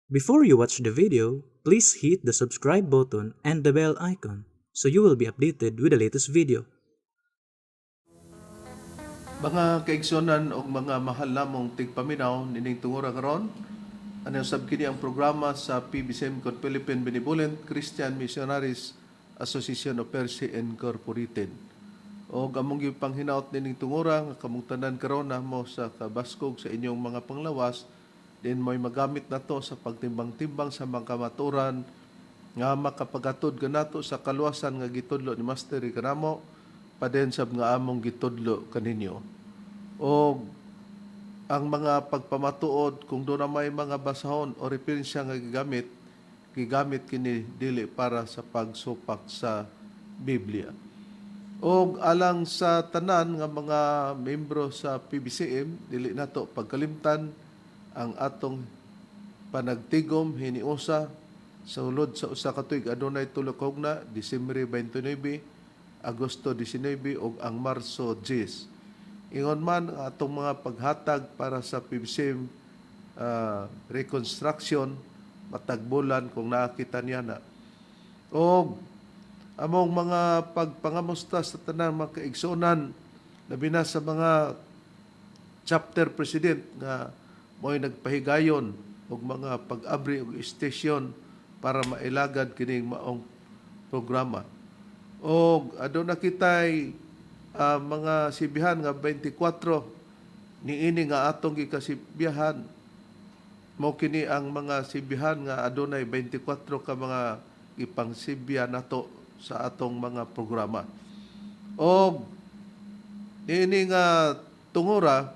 Before you watch the video, please hit the subscribe button and the bell icon so you will be updated with the latest video. Mga kaigsunan og mga mahal namong tigpaminaw nining tungura karon, ano sab kini ang programa sa PBCM kon Philippine Benevolent Christian Missionaries Association of Percy Incorporated. Og among gipanghinaot nining tungura nga kamong tanan karon namo sa kabaskog sa inyong mga panglawas din mo'y magamit nato sa pagtimbang-timbang sa mga kamaturan nga makapagatod kanato sa kaluwasan nga gitudlo ni Master kanamo paden sab nga among gitudlo kaninyo. Og ang mga pagpamatuod, kung doon na may mga basahon o referensya nga gigamit, gigamit kini dili para sa pagsupak sa Biblia. Og alang sa tanan nga mga membro sa PBCM, dili nato pagkalimtan ang atong panagtigom hiniusa sa sulod sa 1 ka tuig. Adunay tulo ka hugna: Disyembre 29, Agosto 19 ug ang Marso 10. Ingon man ang atong mga paghatag para sa PBCM reconstruction matag bulan kung nakita niya na. Og among mga pagpangamusta sa tanang mga kaigsuonan, labi na sa mga chapter president nga mo'y nagpahigayon og mga pag-abri og station para mailagad kining maong programa. Og aduna kitay mga sibihan nga 24 niini nga atong gikasibihan. Mao kini ang mga sibihan nga adunay 24 ka mga ipangsibya nato sa atong mga programa. Og niini nga tungura,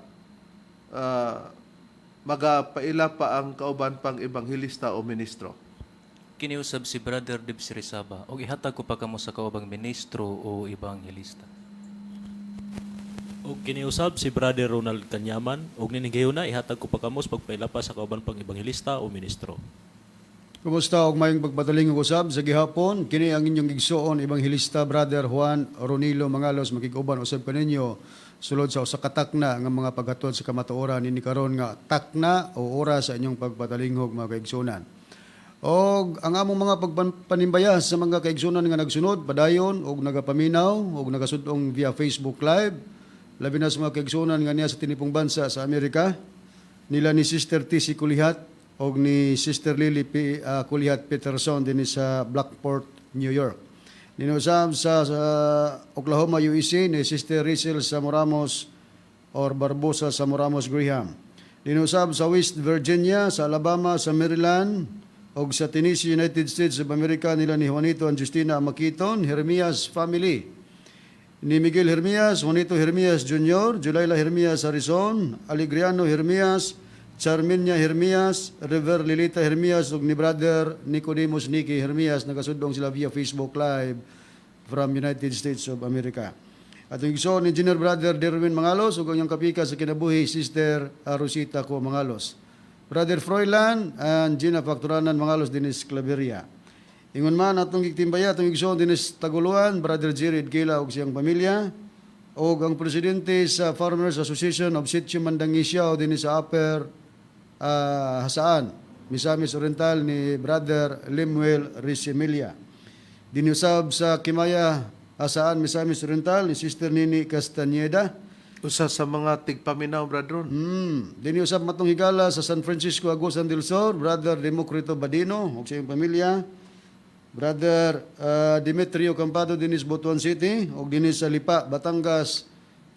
magapaila pa ang kauban pang ebanghelista o ministro. Kiniusab si Brother Dibs Rizaba og ihatag ko pa kamo sa kaubang ministro o ebanghelista. Og kiniusab si Brother Ronald Kanyaman og nining gayuna ihatag ko pa kamo sa pagpaila pa sa kauban pang ebanghelista o ministro. Kumusta og mayong pagpataling usab sa gihapon? Kini ang inyong igsuon, Ebanghelista Brother Juan Ronilo Mangalos, makig-uban usab kaninyo sulod sa usa ka takna nga mga paghatod sa kamatuoran nini karon nga takna o oras sa inyong pagpatalinghog, mga kaigsuonan. Og ang among mga pagpanimbaya sa mga kaigsuonan nga nagsunod padayon og nagapaminaw og nagasudong via Facebook Live, labi na sa mga kaigsuonan nga niya sa tinipong bansa sa Amerika, nila ni Sister TC Kulihat og ni Sister Lily P. Kulihat Peterson dinhi sa Blackport, New York. Ninusab sa Oklahoma, USA, ni Sister Rachel Samoramos or Barbosa Samoramos Graham. Dinusab sa West Virginia, sa Alabama, sa Maryland, og sa Tennessee, United States of America, nila ni Juanito and Justina Makiton, Hermias family. Ni Miguel Hermias, Juanito Hermias Jr., Julayla Hermias Harrison, Alegriano Hermias, Charminia Hermias, River Lilita Hermias, ug ni Brother Nicodemus Nicky Hermias, nagasudong sila via Facebook Live from United States of America. At ang igsoon, Engineer Brother Derwin Mangalos ug ang iyang kapika sa kinabuhi, Sister Rosita Co Mangalos. Brother Froilan and Gina Facturanan Mangalos dinis Claveria. Ingon man atong gitimbaya atong igsoon dinis Taguluan, Brother Jared Gila ug siyang pamilya, ug ang presidente sa Farmers Association of Sitio Mandangisyaw dinhi sa Upper Jasaan, Misamis Oriental, ni Brother Lemuel Risimilia. Dinusab sa Kimaya, Jasaan, Misamis Oriental, ni Sister Nini Castañeda. Usa sa mga tigpaminaw, Brother Ron. Dinhi usab matong higala sa San Francisco, Agusan del Sur, Brother Democrito Badino ug sa iyang pamilya. Brother Demetrio Campado dinis Butuan City ug dinis sa Lipa, Batangas,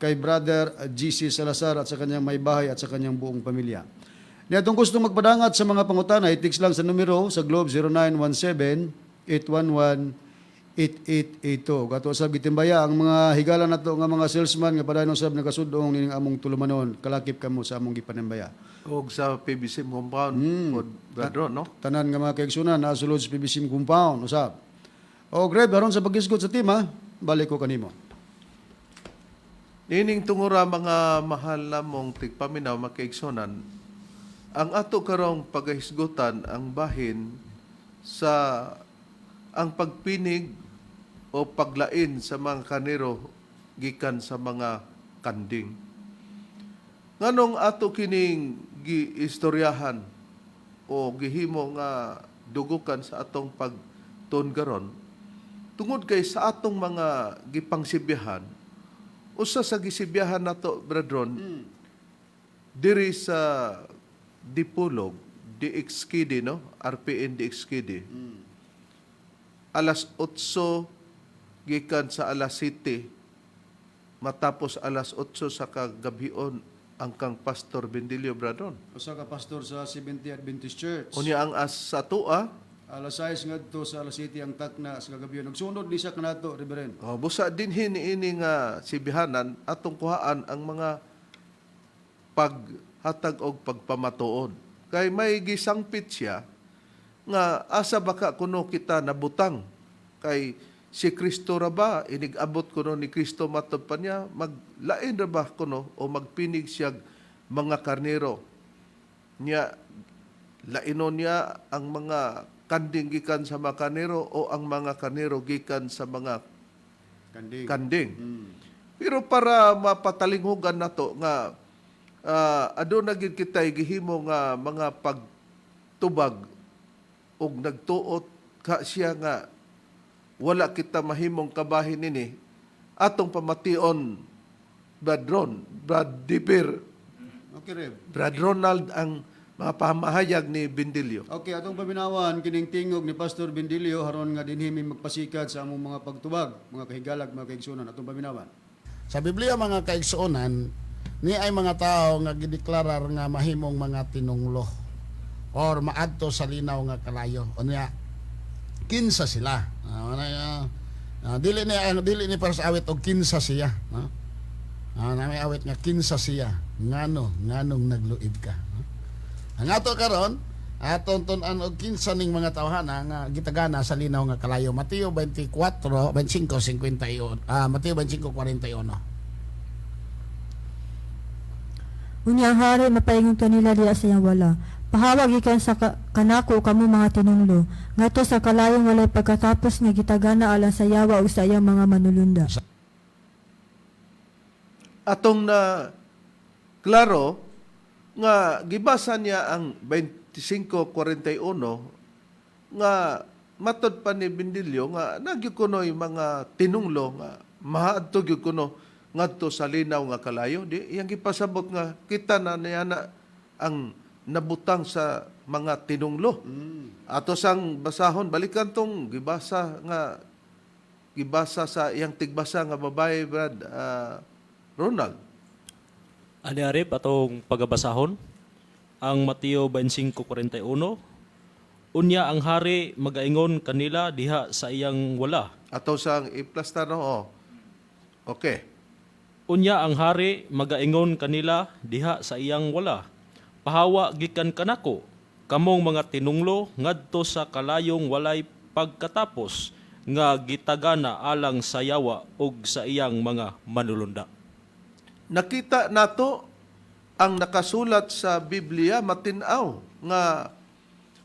kay Brother GC Salazar at sa kanyang may bahay at sa kanyang buong pamilya. Niya atong gusto magpadangat sa mga pangutana, i-text lang sa numero sa Globe 0917 811 8882. Kato usab gitimbaya ang mga higala nato nga mga salesman nga padayon usab nagasudong nining among tulumanon. Kalakip kamo sa among gipanimbaya. Og sa PBC compound, pod, Brother Ron, no? Tanan nga mga kaigsunan naa sulod sa PBC compound usab. O Greg, aron sa paghisgot sa tema, balik ko kanimo. Nining tungura, mga mahal namong tigpaminaw, makaigsonan, ang ato karong pagahisgutan ang bahin sa ang pagpinig o paglain sa mga karnero gikan sa mga kanding. Nganong ato kining giistoryahan? o gihimo nga dugukan sa atong pagtuon karon tungod kay sa atong mga gipangsibyahan, usa sa gisibyahan nato, Bradron, diri sa Dipolog, DXKD, no, RPN DXKD, alas 8 gikan sa alas 7, matapos alas 8 sa kagabion ang kang Pastor Bendilio, Bradron. Usa ka pastor sa Seventh Adventist Church. Unya ang as sa tua. Alas 6 ngadto sa alas 7 ang takna sa kagabi. Nagsunod ni siya kanato, Reverend. Oh, busa dinhi niini nga sibihanan atong kuhaan ang mga paghatag og pagpamatuod. Kay may gisangpit siya nga asa baka kuno kita nabutang, kay si Kristo ra ba, inig-abot kuno ni Kristo, matod pa niya, maglain ra ba kuno o magpinig siya mga karnero niya, lainon niya ang mga kanding gikan sa mga karnero o ang mga karnero gikan sa mga Kanding. Kanding. Pero para mapatalinghugan nato nga aduna gid kitay gihimo nga mga pagtubag og nagtuot ka siya nga wala kita mahimong kabahin nini, atong pamation, Brad Ron, Brad Dipper, Okay, Rev. Brad Ronald, ang mga pamahayag ni Bindilio. Okay, atong paminawan kining tingog ni Pastor Bendilio haron nga dinhi mi magpasikad sa among mga pagtubag, mga kahigalag, mga kaigsunan, atong paminawan. Sa Biblia, mga kaigsuonan, ni ay mga tao nga gideklarar nga mahimong mga tinunglo or maadto sa linaw nga kalayo. Unya kinsa sila. Dili ni para sa awit og kinsa siya, no? Na may awit nga kinsa siya, ngano nganong nagluib ka. No? Ang ato karon, aton tun-an og kinsa ning mga tawhana nga gitagana sa linaw nga kalayo. Mateo 24, 25, 51, Mateo 25, 41. Unya ang hari mapaingon kanila diha sa iyang wala: "Pahawag gikan sa kanako kamo mga tinunglo, ngadto sa kalayong walay pagkatapos nga gitagana alang sa yawa ug sa iyang mga manulunda." Atong na klaro nga gibasa niya ang 25:41 nga matod pa ni Bindilyo nga nagyud kuno'y mga tinunglo nga maadto gyud kuno ngadto sa linaw nga kalayo. Di iyang gipasabot nga kita na niya na ang nabutang sa mga tinunglo. Ato sang basahon, balikan tong gibasa nga gibasa sa iyang tigbasa nga babae, Brad Ronald. Ani Arep, atong pagabasahon ang Mateo 25:41. Unya ang hari magaingon kanila diha sa iyang wala. Ato sang iplasta, no. Oh. Okay. Unya ang hari magaingon kanila diha sa iyang wala: "Pahawa gikan kanako kamong mga tinunglo ngadto sa kalayong walay pagkatapos nga gitagana alang sa yawa ug sa iyang mga manulunda." Nakita nato ang nakasulat sa Biblia, matin-aw nga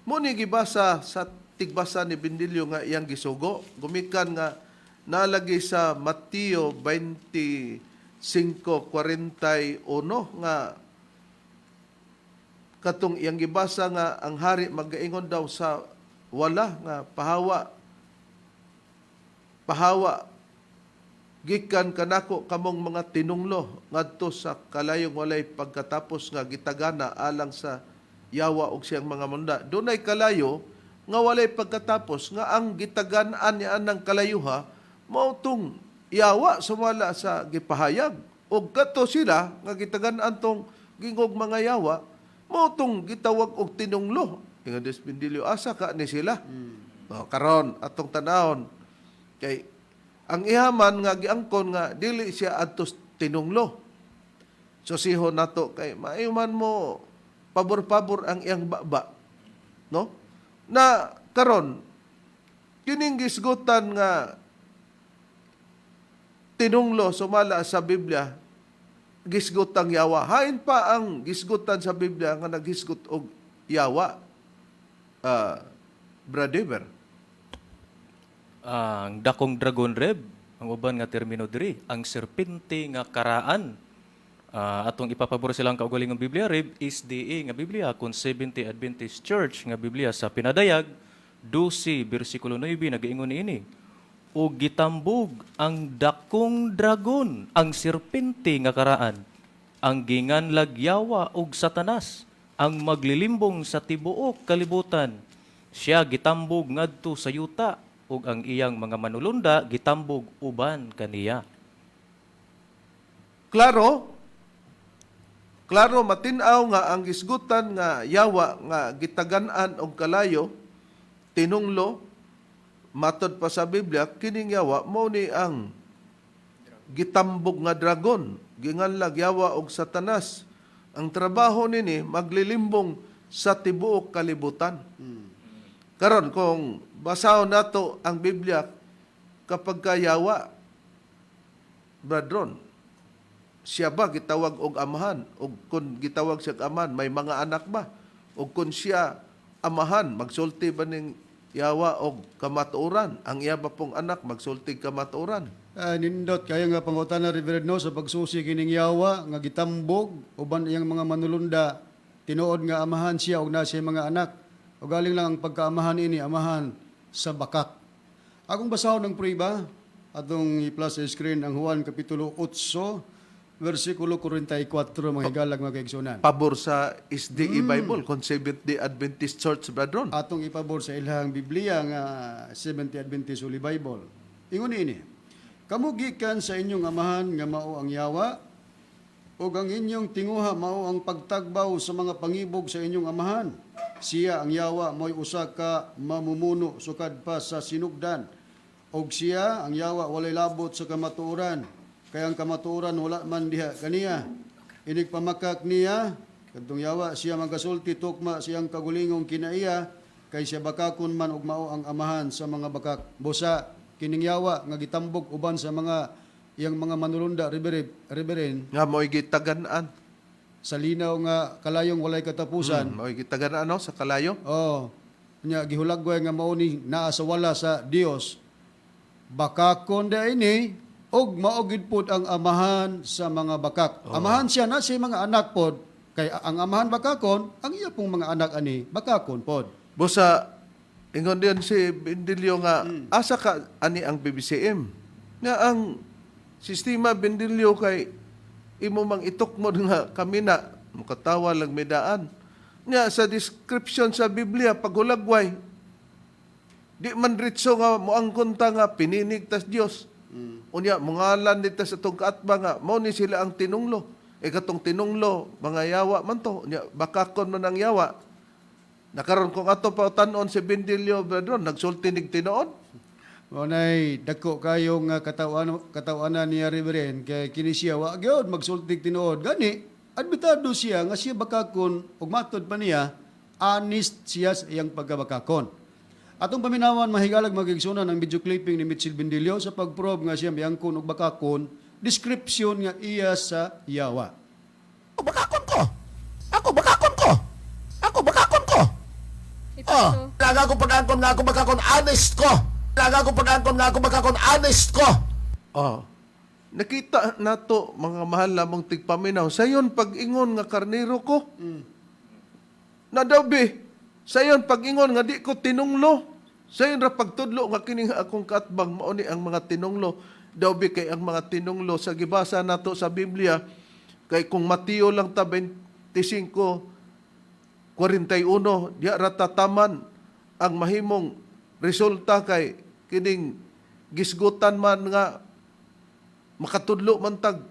mo ni gibasa sa tigbasa ni Bindilyo nga iyang gisugo gumikan nga nalagi sa Mateo 25:41 nga katong iyang gibasa nga ang hari magaingon daw sa wala nga pahawa, pahawa gikan kanako kamong mga tinunglo ngadto sa kalayong walay pagkatapos nga gitagana alang sa yawa ug siyang mga munda. Dunay kalayo nga walay pagkatapos nga ang gitagan-an niya ng kalayuha mao tong yawa sumala sa gipahayag, ug kadto sila nga gitagan-an tong gingog mga yawa mao tong gitawag og tinunglo. Ingon Dios Bindilyo, asa ka ni sila? Oh, karon atong tanawon kay ang ihaman nga giangkon nga dili siya adtos tinunglo. So sihon nato kay maayo man mo pabor-pabor ang iyang baba. No? Na karon kining gisgutan nga tinunglo sumala sa Biblia gisgot ang yawa. Hain pa ang gisgutan sa Biblia nga naghisgot og yawa. Brother. Ang dakong dragon, Reb, ang uban nga termino diri, ang serpente nga karaan. Atong ipapabor silang kaugalingong Biblia Rib SDA nga Biblia kun Seventh-day Adventist Church nga Biblia sa Pinadayag 12 bersikulo 9 nagaingon niini: "Ug gitambog ang dakong dragon, ang serpente nga karaan, ang ginganlag Yawa ug Satanas, ang maglilimbong sa tibuok kalibutan. Siya gitambog ngadto sa yuta ug ang iyang mga manulunda gitambog uban kaniya." Klaro, klaro matin-aw nga ang gisgutan nga yawa nga gitagan-an og kalayo, tinunglo, matod pa sa Biblia, kining yawa mao ni ang gitambog nga dragon, ginganlag Yawa og Satanas. Ang trabaho nini maglilimbong sa tibuok kalibutan. Karon kung basahon nato ang Biblia kapag ka yawa, Bradron, siya ba gitawag og amahan? Og kung gitawag siya og amahan, may mga anak ba? Og kung siya amahan, magsulti ba ning yawa og kamatuoran? Ang iya ba pong anak magsulti kamatuoran? Ah, nindot kayo nga pangutana, Reverend, no, sa pagsusi kining yawa nga gitambog uban iyang mga manulunda, tinuod nga amahan siya og na siya mga anak o galing lang ang pagkaamahan ini amahan sa bakak? Akong basahon ng prueba, atong i-plus sa screen ang Juan kapitulo 8 versikulo 44, mga higalag, mga kaigsunan. Pabor sa SDA Bible, kung Seventh-day Adventist Church, Bradron. Atong ipabor sa ilang Biblia nga Seventh Adventist Holy Bible. Ingon ini: "Kamo gikan sa inyong amahan nga mao ang yawa, ug ang inyong tinguha mao ang pagtagbaw sa mga pangibog sa inyong amahan. Siya ang yawa mo'y usa ka mamumuno sukad pa sa sinugdan. Og siya ang yawa walay labot sa kamatuoran, kay ang kamatuoran wala man diha kaniya. Inig pamakak niya, kadtong yawa, siya magasulti tukma siyang kagulingong kinaiya, kay siya bakakon man ug mao ang amahan sa mga bakak." Busa kining yawa nga gitambog uban sa mga iyang mga manulunda, Reverend, Nga mo'y gitagan-an. Sa linaw nga kalayong walay katapusan. Mo'y gitagan-an, no, sa kalayo. Oh, nya gihulagway nga mao ni naa sa wala sa Dios. Bakakon da ini og mao gid pod ang amahan sa mga bakak. Amahan siya na sa mga anak pod, kay ang amahan bakakon, ang iya pong mga anak ani bakakon pod. Busa, ingon din si Bindilyo nga, asa ka ani ang BBCM? Nga ang sistema, Bindilyo, kay imo mang itukmod nga kami na, mukatawa lang medaan. Nga sa description sa Biblia, paghulagway, di man ritso nga moangkon ta nga pininig tas Dios. Unya mungalan dita sa itong kaatba nga mao ni sila ang tinunglo. E katong tinunglo mga yawa man to. Unya bakakon man ang yawa. Nakaron kung ato pa tan-on si Bindilyo, brethren, nagsulti nig tinuod. Mao nay dako kayo nga katawan katawanan niya, Reverend, kay kini siya wa gyud magsultig tinuod. Gani admitado siya nga siya bakakon ug matod pa niya honest siya sa iyang pagkabakakon. Atong paminawan, mahigalag, magigsunan, ang video clipping ni Mitchell Bindilio sa pag-probe nga siya miangkon og bakakon, description nga iya sa yawa. Ako bakakon ko. Ako bakakon ko. Ako bakakon ko. Oh, laga ko pag-angkon nga ako bakakon, honest ko. Laga ko pag-angkon nga ako bakakon, honest ko. Oh. Nakita nato, mga mahal lamang tigpaminaw, sayon pag-ingon nga karnero ko. Na daw be, sayon pag-ingon nga di ko tinunglo. Sayon ra pagtudlo nga kining akong kaatbang mao ni ang mga tinunglo. Daw be kay ang mga tinunglo sa gibasa nato sa Biblia kay kung Mateo lang ta 25:41, diya ra tataman ang mahimong resulta kay kining gisgutan man nga makatudlo man tag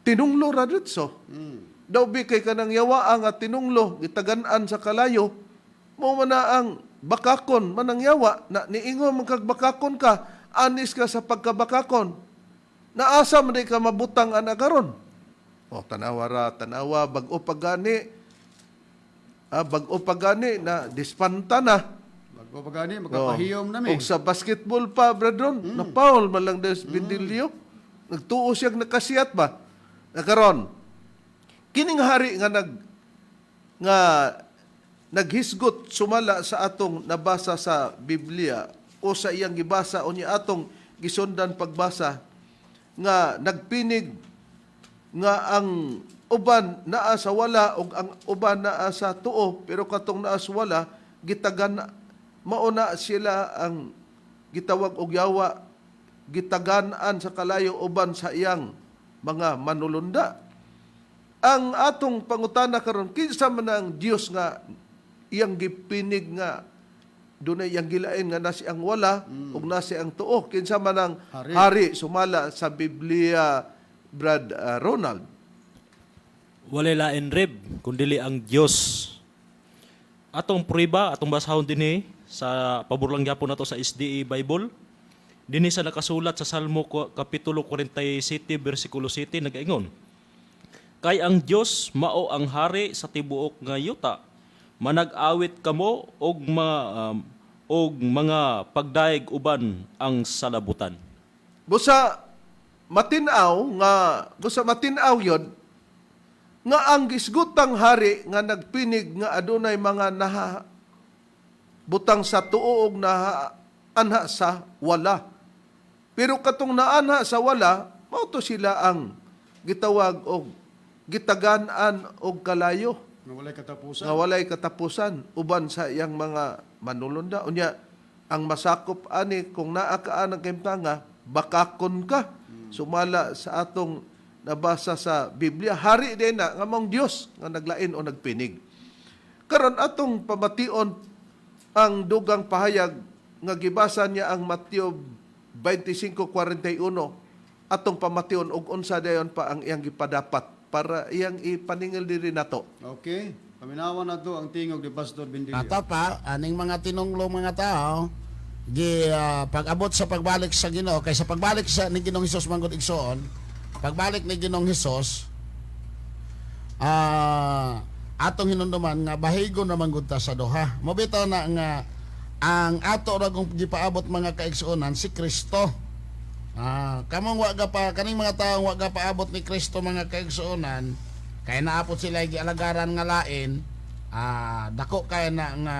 tinunglo ra ditso. Daw bi kay kanang yawa nga tinunglo gitagan-an sa kalayo mo man na ang bakakon manang yawa na niingon man kag bakakon ka, anis ka sa pagkabakakon. Naasa man di ka mabutang ana karon? O tanawa ra, tanawa bag-o pa gani. Ah, bag-o pa gani na dispanta na. Bago pa gani makapahiyom nami. Og sa basketball pa, brethren, na foul man lang des Bindilyo. Nagtuo siyang nakasiyat ba? Nakaron. Kining hari nga naghisgot sumala sa atong nabasa sa Biblia o sa iyang gibasa o niya atong gisundan pagbasa nga nagpinig. Nga ang uban naa sa wala ug ang uban naa sa tuo, pero katong naa sa wala gitagan, mao na sila ang gitawag og yawa, gitagan-an sa kalayo uban sa iyang mga manulunda. Ang atong pangutana karon, kinsa man ang Dios nga iyang gipinig nga dunay iyang gilain nga nasi ang wala ug nasi ang tuo? Kinsa man ang Hari. hari sumala sa Biblia, Brad Ronald? Walay lain, Reb, kundili ang Dios. Atong prueba, atong basahon dinhi sa pabor lang gyapon nato sa SDA Bible. Dinhi sa nakasulat sa Salmo kapitulo 47 bersikulo 7, nagaingon: "Kay ang Dios mao ang hari sa tibuok nga yuta. Manag-awit kamo og mga pagdaig uban ang salabutan." Busa matin-aw yon nga ang gisgutang hari nga nagpinig nga adunay mga naha butang sa tuo og naha anha sa wala. Pero katong naanha sa wala, mao to sila ang gitawag og gitagan-an og kalayo Nga walay katapusan. Nga walay katapusan uban sa iyang mga manulunda. Unya ang masakop ani, kung naa ka ang kahimtanga, bakakon ka. Sumala sa atong nabasa sa Biblia, hari din na nga maong Dios nga naglain o nagpinig. Karon, atong pamation ang dugang pahayag nga gibasa niya ang Mateo 25:41. Atong pamation og unsa dayon pa ang iyang gipadapat para iyang ipaningil diri nato. Okay. Paminawan nato ang tingog ni Pastor Bendilio. Ato pa, aning mga tinunglo mga tao, gi pag-abot sa pagbalik sa Ginoo, kay sa pagbalik sa ni Ginoong Hesus manggod, igsoon, pagbalik ni Ginoong Hesus, atong hinumduman nga bahigo na manggod ta sa duha. Mao bitaw na nga ang ato ra kung gipaabot, mga kaigsuonan, si Kristo. Kamong wa ga pa, kaning mga taong wa ga paabot ni Kristo, mga kaigsuonan, kay naapot sila gialagaran nga lain, dako kay na nga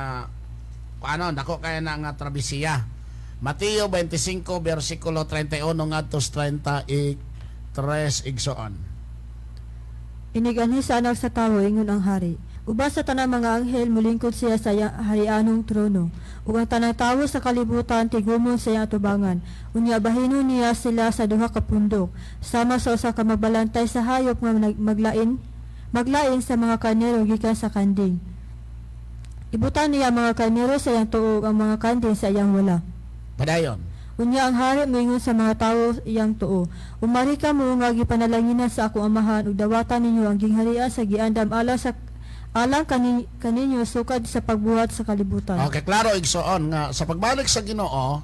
ano, dako kay na nga trabesiya. Mateo 25 bersikulo 31 ngadto 33, igsoon. "Iniganhi sa Anak sa Tawo," ingon ang hari. Uban sa tanang mga anghel, mulingkod siya sa harianong trono. Ug ang tanang tawo sa kalibutan tigumon sa iyang atubangan. Unya bahinon niya sila sa duha ka pundok, sama sa usa ka magbalantay sa hayop nga maglain maglain sa mga karnero gikan sa kanding. Ibutan niya ang mga karnero sa iyang tuo, ang mga kanding sa iyang wala. Padayon. Unya ang hari moingon sa mga tawo iyang tuo, 'Umari kamo nga gipanalanginan sa akong Amahan ug dawatan ninyo ang gingharian sa giandam alang kaninyo sukad sa pagbuhat sa kalibutan.'" Okay, klaro, igsoon, nga sa pagbalik sa Ginoo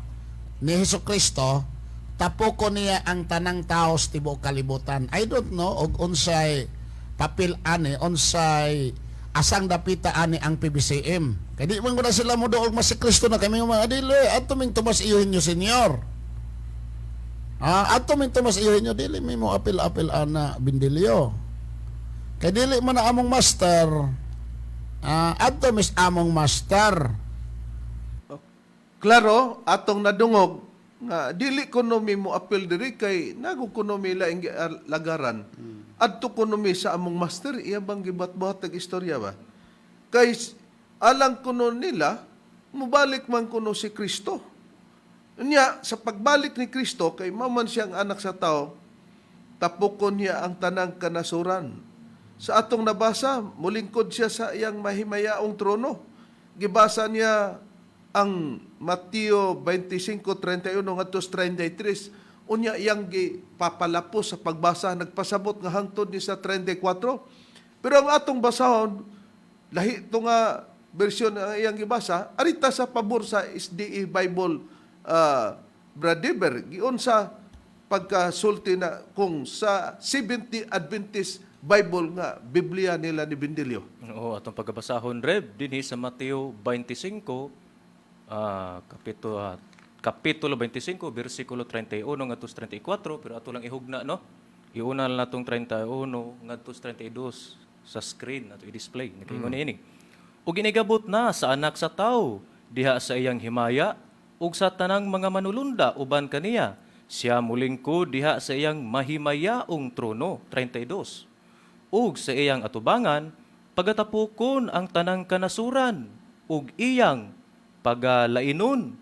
ni Hesus Kristo, tapoko niya ang tanang tao sa tibuok kalibutan. I don't know og unsay papel ani, unsay asang dapita ani ang PBCM. Kay di man ko na sila mo doog mas si Kristo na kami mga dili adto ming Tomas Eugenio Senior. Adto ming Tomas Eugenio, dili mi mo apil-apil ana Bindilio. Kay dili man na among master. Adto mis among master. Klaro, atong nadungog nga dili kuno mi mo apil diri kay nago kuno mi laing lagaran. Adto kuno mi sa among master, iya bang gibat-buhat ang istorya ba? Kay alang kuno nila, mubalik man kuno si Kristo. Unya, sa pagbalik ni Kristo, kay maman siyang Anak sa Tao, tapukon niya ang tanang kanasuran. Sa atong nabasa, mulingkod siya sa iyang mahimayaong trono. Gibasa niya ang Mateo 25:31 ngadto 33. Unya iyang gipapalapos sa pagbasa, nagpasabot nga hangtod ni sa 34. Pero ang atong basahon, lahi to nga bersyon ang iyang gibasa, arita sa pabor sa SDA Bible, Brad Dever, giun sa pagkasulti na kung sa 70 Adventist Bible nga Biblia nila ni Bindilio. Oo, atong pagkabasahon, Reb, dinhi sa Mateo 25, kapitulo 25, bersikulo 31 ngadto sa 34, pero ato lang ihugna, no? Iuna lang natong 31 ngadto sa 32 sa screen ato i-display. Nakaingon niini: "Ug inigabot na sa Anak sa Tawo diha sa iyang himaya ug sa tanang mga manulunda uban kaniya. Siya mulingkod diha sa iyang mahimayaong trono, 32. Ug sa iyang atubangan, pagatapukon ang tanang kanasuran, ug iyang pagalainon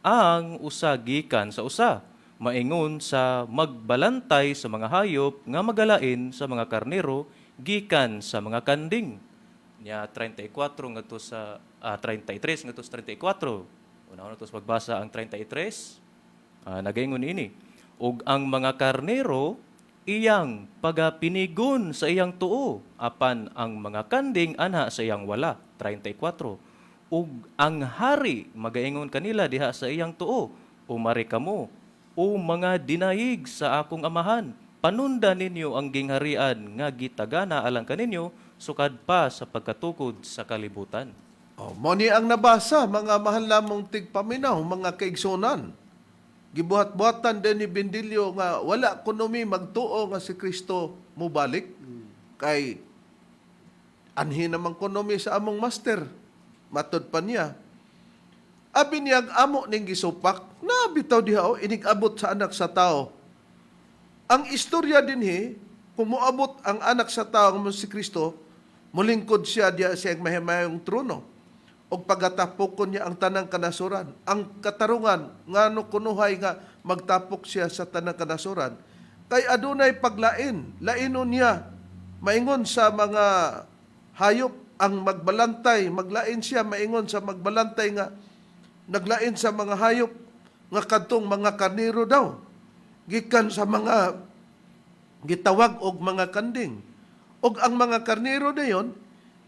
ang usa gikan sa usa, maingon sa magbalantay sa mga hayop nga magalain sa mga karnero gikan sa mga kanding. Nya 34 ngadto sa 33 ngadto sa 34. Una na to sa pagbasa ang 33. Nagaingon ini, ug ang mga karnero iyang pagapinigon sa iyang tuo, apan ang mga kanding anha sa iyang wala. 34. Ug ang hari magaingon kanila diha sa iyang tuo, "Umari kamo, o mga dinayig sa akong amahan, panunda ninyo ang gingharian nga gitagana alang kaninyo sukad pa sa pagkatukod sa kalibutan." Oh, mo ni ang nabasa, mga mahal namong tigpaminaw, mga kaigsunan. Gibuhat-buhatan din ni Bendilio nga wala kuno mi magtuo nga si Kristo mubalik kay anhi naman kuno mi sa among master. Matod pa niya. Abi niyag amo ning gisupak, na bitaw diha o inig-abot sa anak sa tao. Ang istorya dinhi, kung moabot ang anak sa tao nga si Kristo, mulingkod siya diya sa iyang mahimayong trono. Og pagatapokon niya ang tanang kanasuran. Ang katarungan, ngano kunuhay nga magtapok siya sa tanang kanasuran. Kay adunay paglain, lainon niya, maingon sa mga hayop ang magbalantay, maglain siya, maingon sa magbalantay nga naglain sa mga hayop nga kadtong mga karnero daw gikan sa mga gitawag og mga kanding. Og ang mga karnero dayon,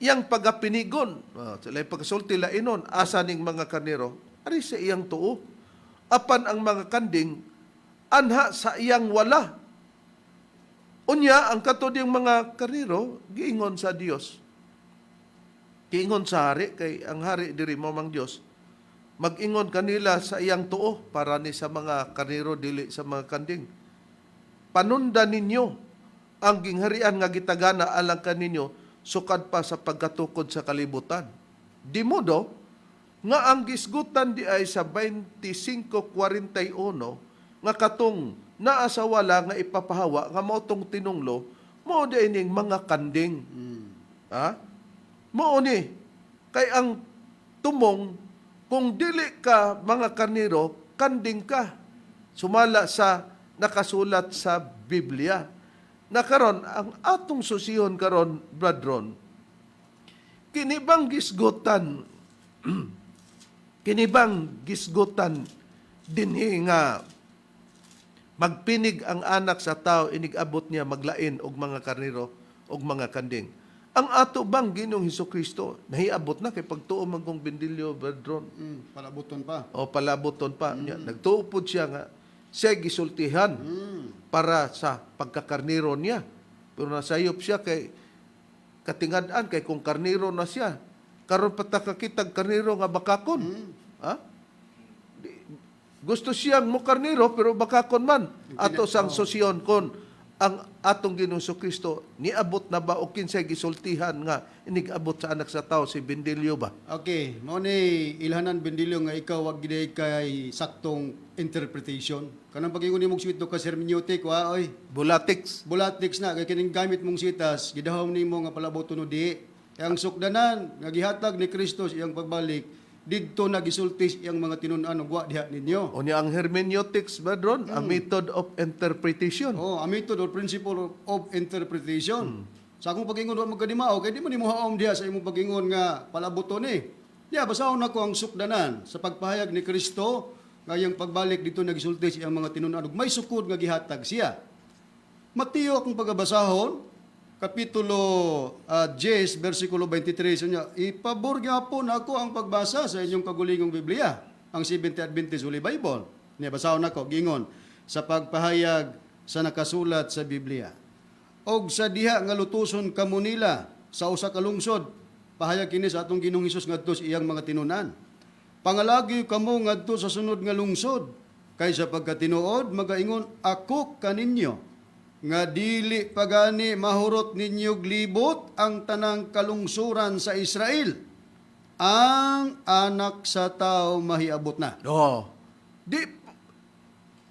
iyang pagapinigon, sila pagkasulti lainon, asa ning mga karnero, ari sa iyang tuo. Apan ang mga kanding, anha sa iyang wala. Unya, ang katuding mga karnero, giingon sa Dios. Giingon sa hari, kay ang hari diri mo mang Dios, mag-ingon kanila sa iyang tuo para ni sa mga karnero dili sa mga kanding. "Panunda ninyo ang gingharian nga gitagana alang kaninyo sukad pa sa pagkatukod sa kalibutan." Di modo nga ang gisgutan di ay sa 25:41 nga katong naa sa wala nga ipapahawa nga mao tong tinunglo, mao di ining mga kanding. Ha? Mao ni kay ang tumong kung dili ka mga karnero, kanding ka. Sumala sa nakasulat sa Biblia. Na karon ang atong susihon karon, Brad Ron, kinibang gisgutan dinhi nga magpinig ang anak sa tao inig-abot niya maglain og mga karnero og mga kanding. Ang ato bang Ginoong Hesukristo nahiabot na kay pagtuo man kong Bendilio, Brad Ron? Palabuton pa. O palaboton pa niya. Nagtuo pod siya nga siya gisultihan para sa pagkakarnero niya. Pero nasayop siya kay katingad-an kay kung karnero na siya. Karon pa ta kakitag karnero nga bakakon. Ha? Gusto siyang mo karnero pero bakakon man. Ato sang sosyon kon ang atong Ginoong Kristo niabot na ba o kinsay gisultihan nga inig-abot sa anak sa tao, si Bendilio ba? Okay, mao ni ilhanan, Bendilio, nga ikaw wag gid kay saktong interpretation. Kanang pag-ingon nimong swito ka hermeneutic wa oy. Bulatix. Bulatix na kay kining gamit mong sitas gidahom nimo nga palabot no di. Kay ang sukdanan nga gihatag ni Kristo sa iyang pagbalik didto na gisulti sa iyang mga tinun-an ug wa diha ninyo. O niya ang hermeneutics ba, Ron? A method of interpretation. Oh, a method or principle of interpretation. Sa akong pag-ingon wa magkadimao kay di man nimo haom diha sa imong pag-ingon nga palaboton ni. Ya, basahon nako ang sukdanan sa pagpahayag ni Kristo nga iyang pagbalik dito nagisulti sa iyang mga tinun-an ug may sukod nga gihatag siya. Mateo akong pagabasahon, kapitulo 10, versikulo 23 niya, ipabor gyapon ako ang pagbasa sa inyong kagulingong Biblia, ang Seventh Adventist Holy Bible. Niya basahon nako, gingon sa pagpahayag sa nakasulat sa Biblia. "Og sa diha nga lutuson kamo nila sa usa ka lungsod," pahayag kini sa atong Ginoong Hesus ngadto sa iyang mga tinun-an, "Pangalagi kamo ngadto sa sunod nga lungsod, kay sa pagkatinuod magaingon ako kaninyo nga dili pagani mahurot ninyo libot ang tanang kalungsuran sa Israel ang anak sa tao mahiabot na." Oh. Di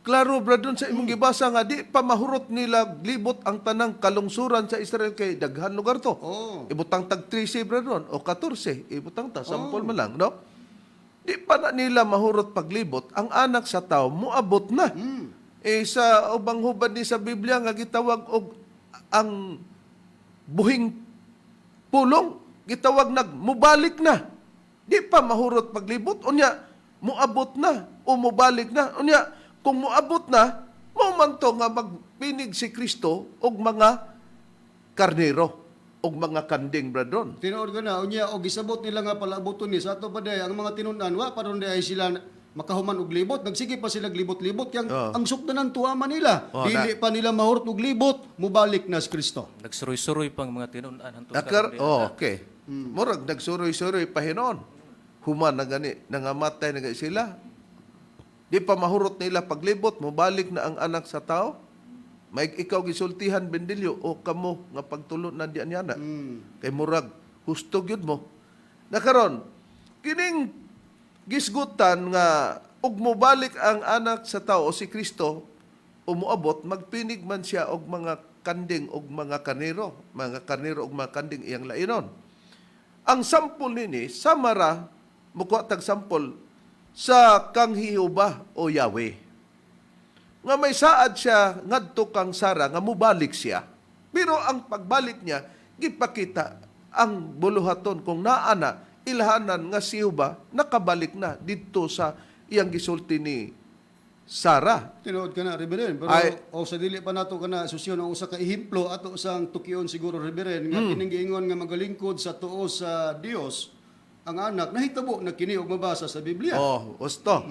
Klaro, Brad Ron, sa imong gibasa nga di pa mahurot nila libot ang tanang kalungsuran sa Israel kay daghan lugar to. Oh. Ibutang tag 13, Brad Ron, o 14, ibutang ta sampol man lang, no? Di pa na nila mahurot paglibot ang anak sa tao moabot na. Eh sa ubang hubad ni sa Biblia nga gitawag og ang buhing pulong, gitawag nag mubalik na. Di pa mahurot paglibot, unya muabot na o mubalik na. Unya kung muabot na, mao man to nga magpinig si Kristo og mga karnero og mga kanding, Brad Ron. Tinuod ko na, unya og gisabot nila nga palaabuton ni sa ato pa day ang mga tinun-an wa pa ron day sila makahuman og libot, nagsige pa sila libot-libot kay ang, ang sukdanan tuwa man nila. Oh, Dili pa nila mahurot og libot, mubalik na si Kristo. Nagsuroy-suroy pang mga tinun-an hantod Nakar karon di. Oh, okay. Murag nagsuroy-suroy pa hinon. Human na gani, nangamatay na gani sila. Di pa mahurot nila paglibot, mubalik na ang anak sa tao. May ikaw gisultihan Bendilyo o kamo nga pagtulo na diyan yana. Kay murag husto gyud mo. Nakaron kining gisgutan nga ug mobalik ang anak sa tao o si Kristo o moabot, magpinig man siya og mga kanding og mga karnero og mga kanding iyang lainon. Ang sampol nini samara mukuha tag sampol sa kang Jehova o Yahweh. Nga may saad siya ngadto kang Sara nga mubalik siya. Pero ang pagbalik niya gipakita ang buluhaton kung naa na ilhanan nga si Jehova nakabalik na didto sa iyang gisulti ni Sara. Tinuod ka na, Reverend. Pero o sa dili pa nato ka na susyon ang usa ka ehemplo ato sang tukion siguro, Reverend, nga kining giingon nga magalingkod sa tuo sa Dios ang anak, nahitabo na kini og mabasa sa Biblia. Oh, gusto.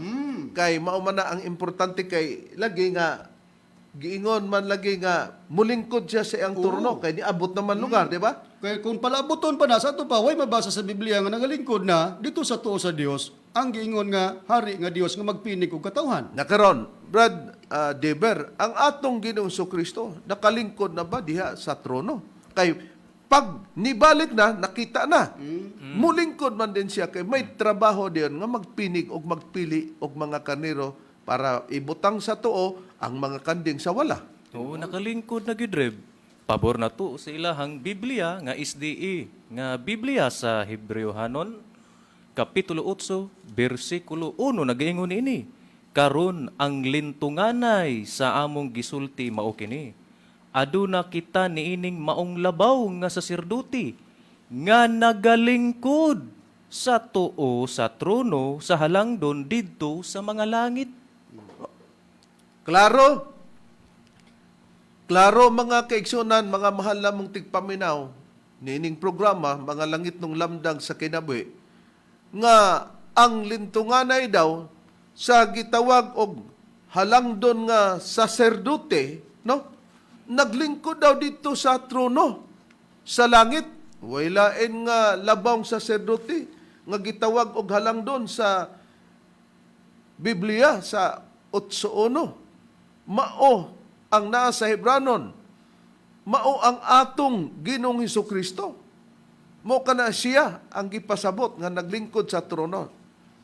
Kay mao man na ang importante kay lagi nga giingon man lagi nga mulingkod siya sa iyang turno kay niabot naman lugar, di ba? Kaya kung palabuton pa na sa ato pa way mabasa sa Biblia nga nagalingkod na dito sa tuo sa Dios ang giingon nga hari nga Dios nga magpinig og katawhan. Nakaron, Brad Deber, ang atong Ginoong Kristo nakalingkod na ba diha sa trono? Kay pag nibalik na, nakita na. Mulingkod man din siya kay may trabaho diyon nga magpinig og magpili og mga karnero para ibutang sa tuo ang mga kanding sa wala. Oo, nakalingkod na gyud, Reb. Pabor na to sa ilahang Biblia nga SDE nga Biblia sa Hebreohanon kapitulo 8 bersikulo 1 nagaingon ini: "Karon ang lintunganay sa among gisulti mao kini: Aduna kita niining maong labaw nga saserdote nga nagalingkod sa tuo sa trono sa halangdon didto sa mga langit." Klaro? Klaro, mga kaigsunan, mga mahal namong tigpaminaw, niining programa, mga langit nung lamdang sa kinabuhi, nga ang lintunganay daw sa gitawag og halangdon nga saserdote, no? Naglingkod daw dito sa trono sa langit. Way lain nga labawng saserdote nga gitawag og halangdon sa Biblia sa 8.1. Mao ang naa sa Hebranon. Mao ang atong Ginoong Hesus Kristo. Mao kana siya ang gipasabot nga naglingkod sa trono.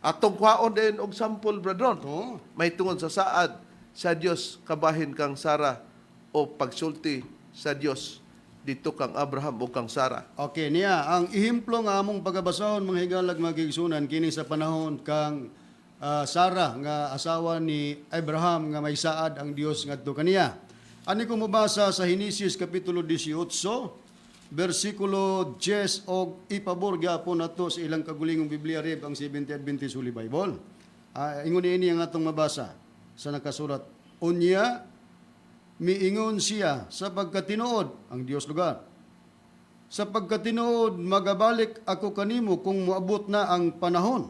Atong kwaon din og sample, Brad Ron. Oo. May tungod sa saad sa Dios kabahin kang Sara o pagsulti sa Dios dito kang Abraham o kang Sara. Okay niya ang ehemplo nga among pagabasahon, mga higalag, mga kaigsunan, kini sa panahon kang Sarah nga asawa ni Abraham nga may saad ang Dios ngadto kaniya. Ani ko mobasa sa Henesis kapitulo 18 bersikulo 10 og ipabor gyapon nato sa ilang kagulingong Biblia, Reb, ang Seventh Adventist Holy Bible. Ingon niini ang atong mabasa sa nakasurat: "Unya miingon siya, sa pagkatinuod," ang Dios lugar, "sa pagkatinuod magabalik ako kanimo kung moabot na ang panahon.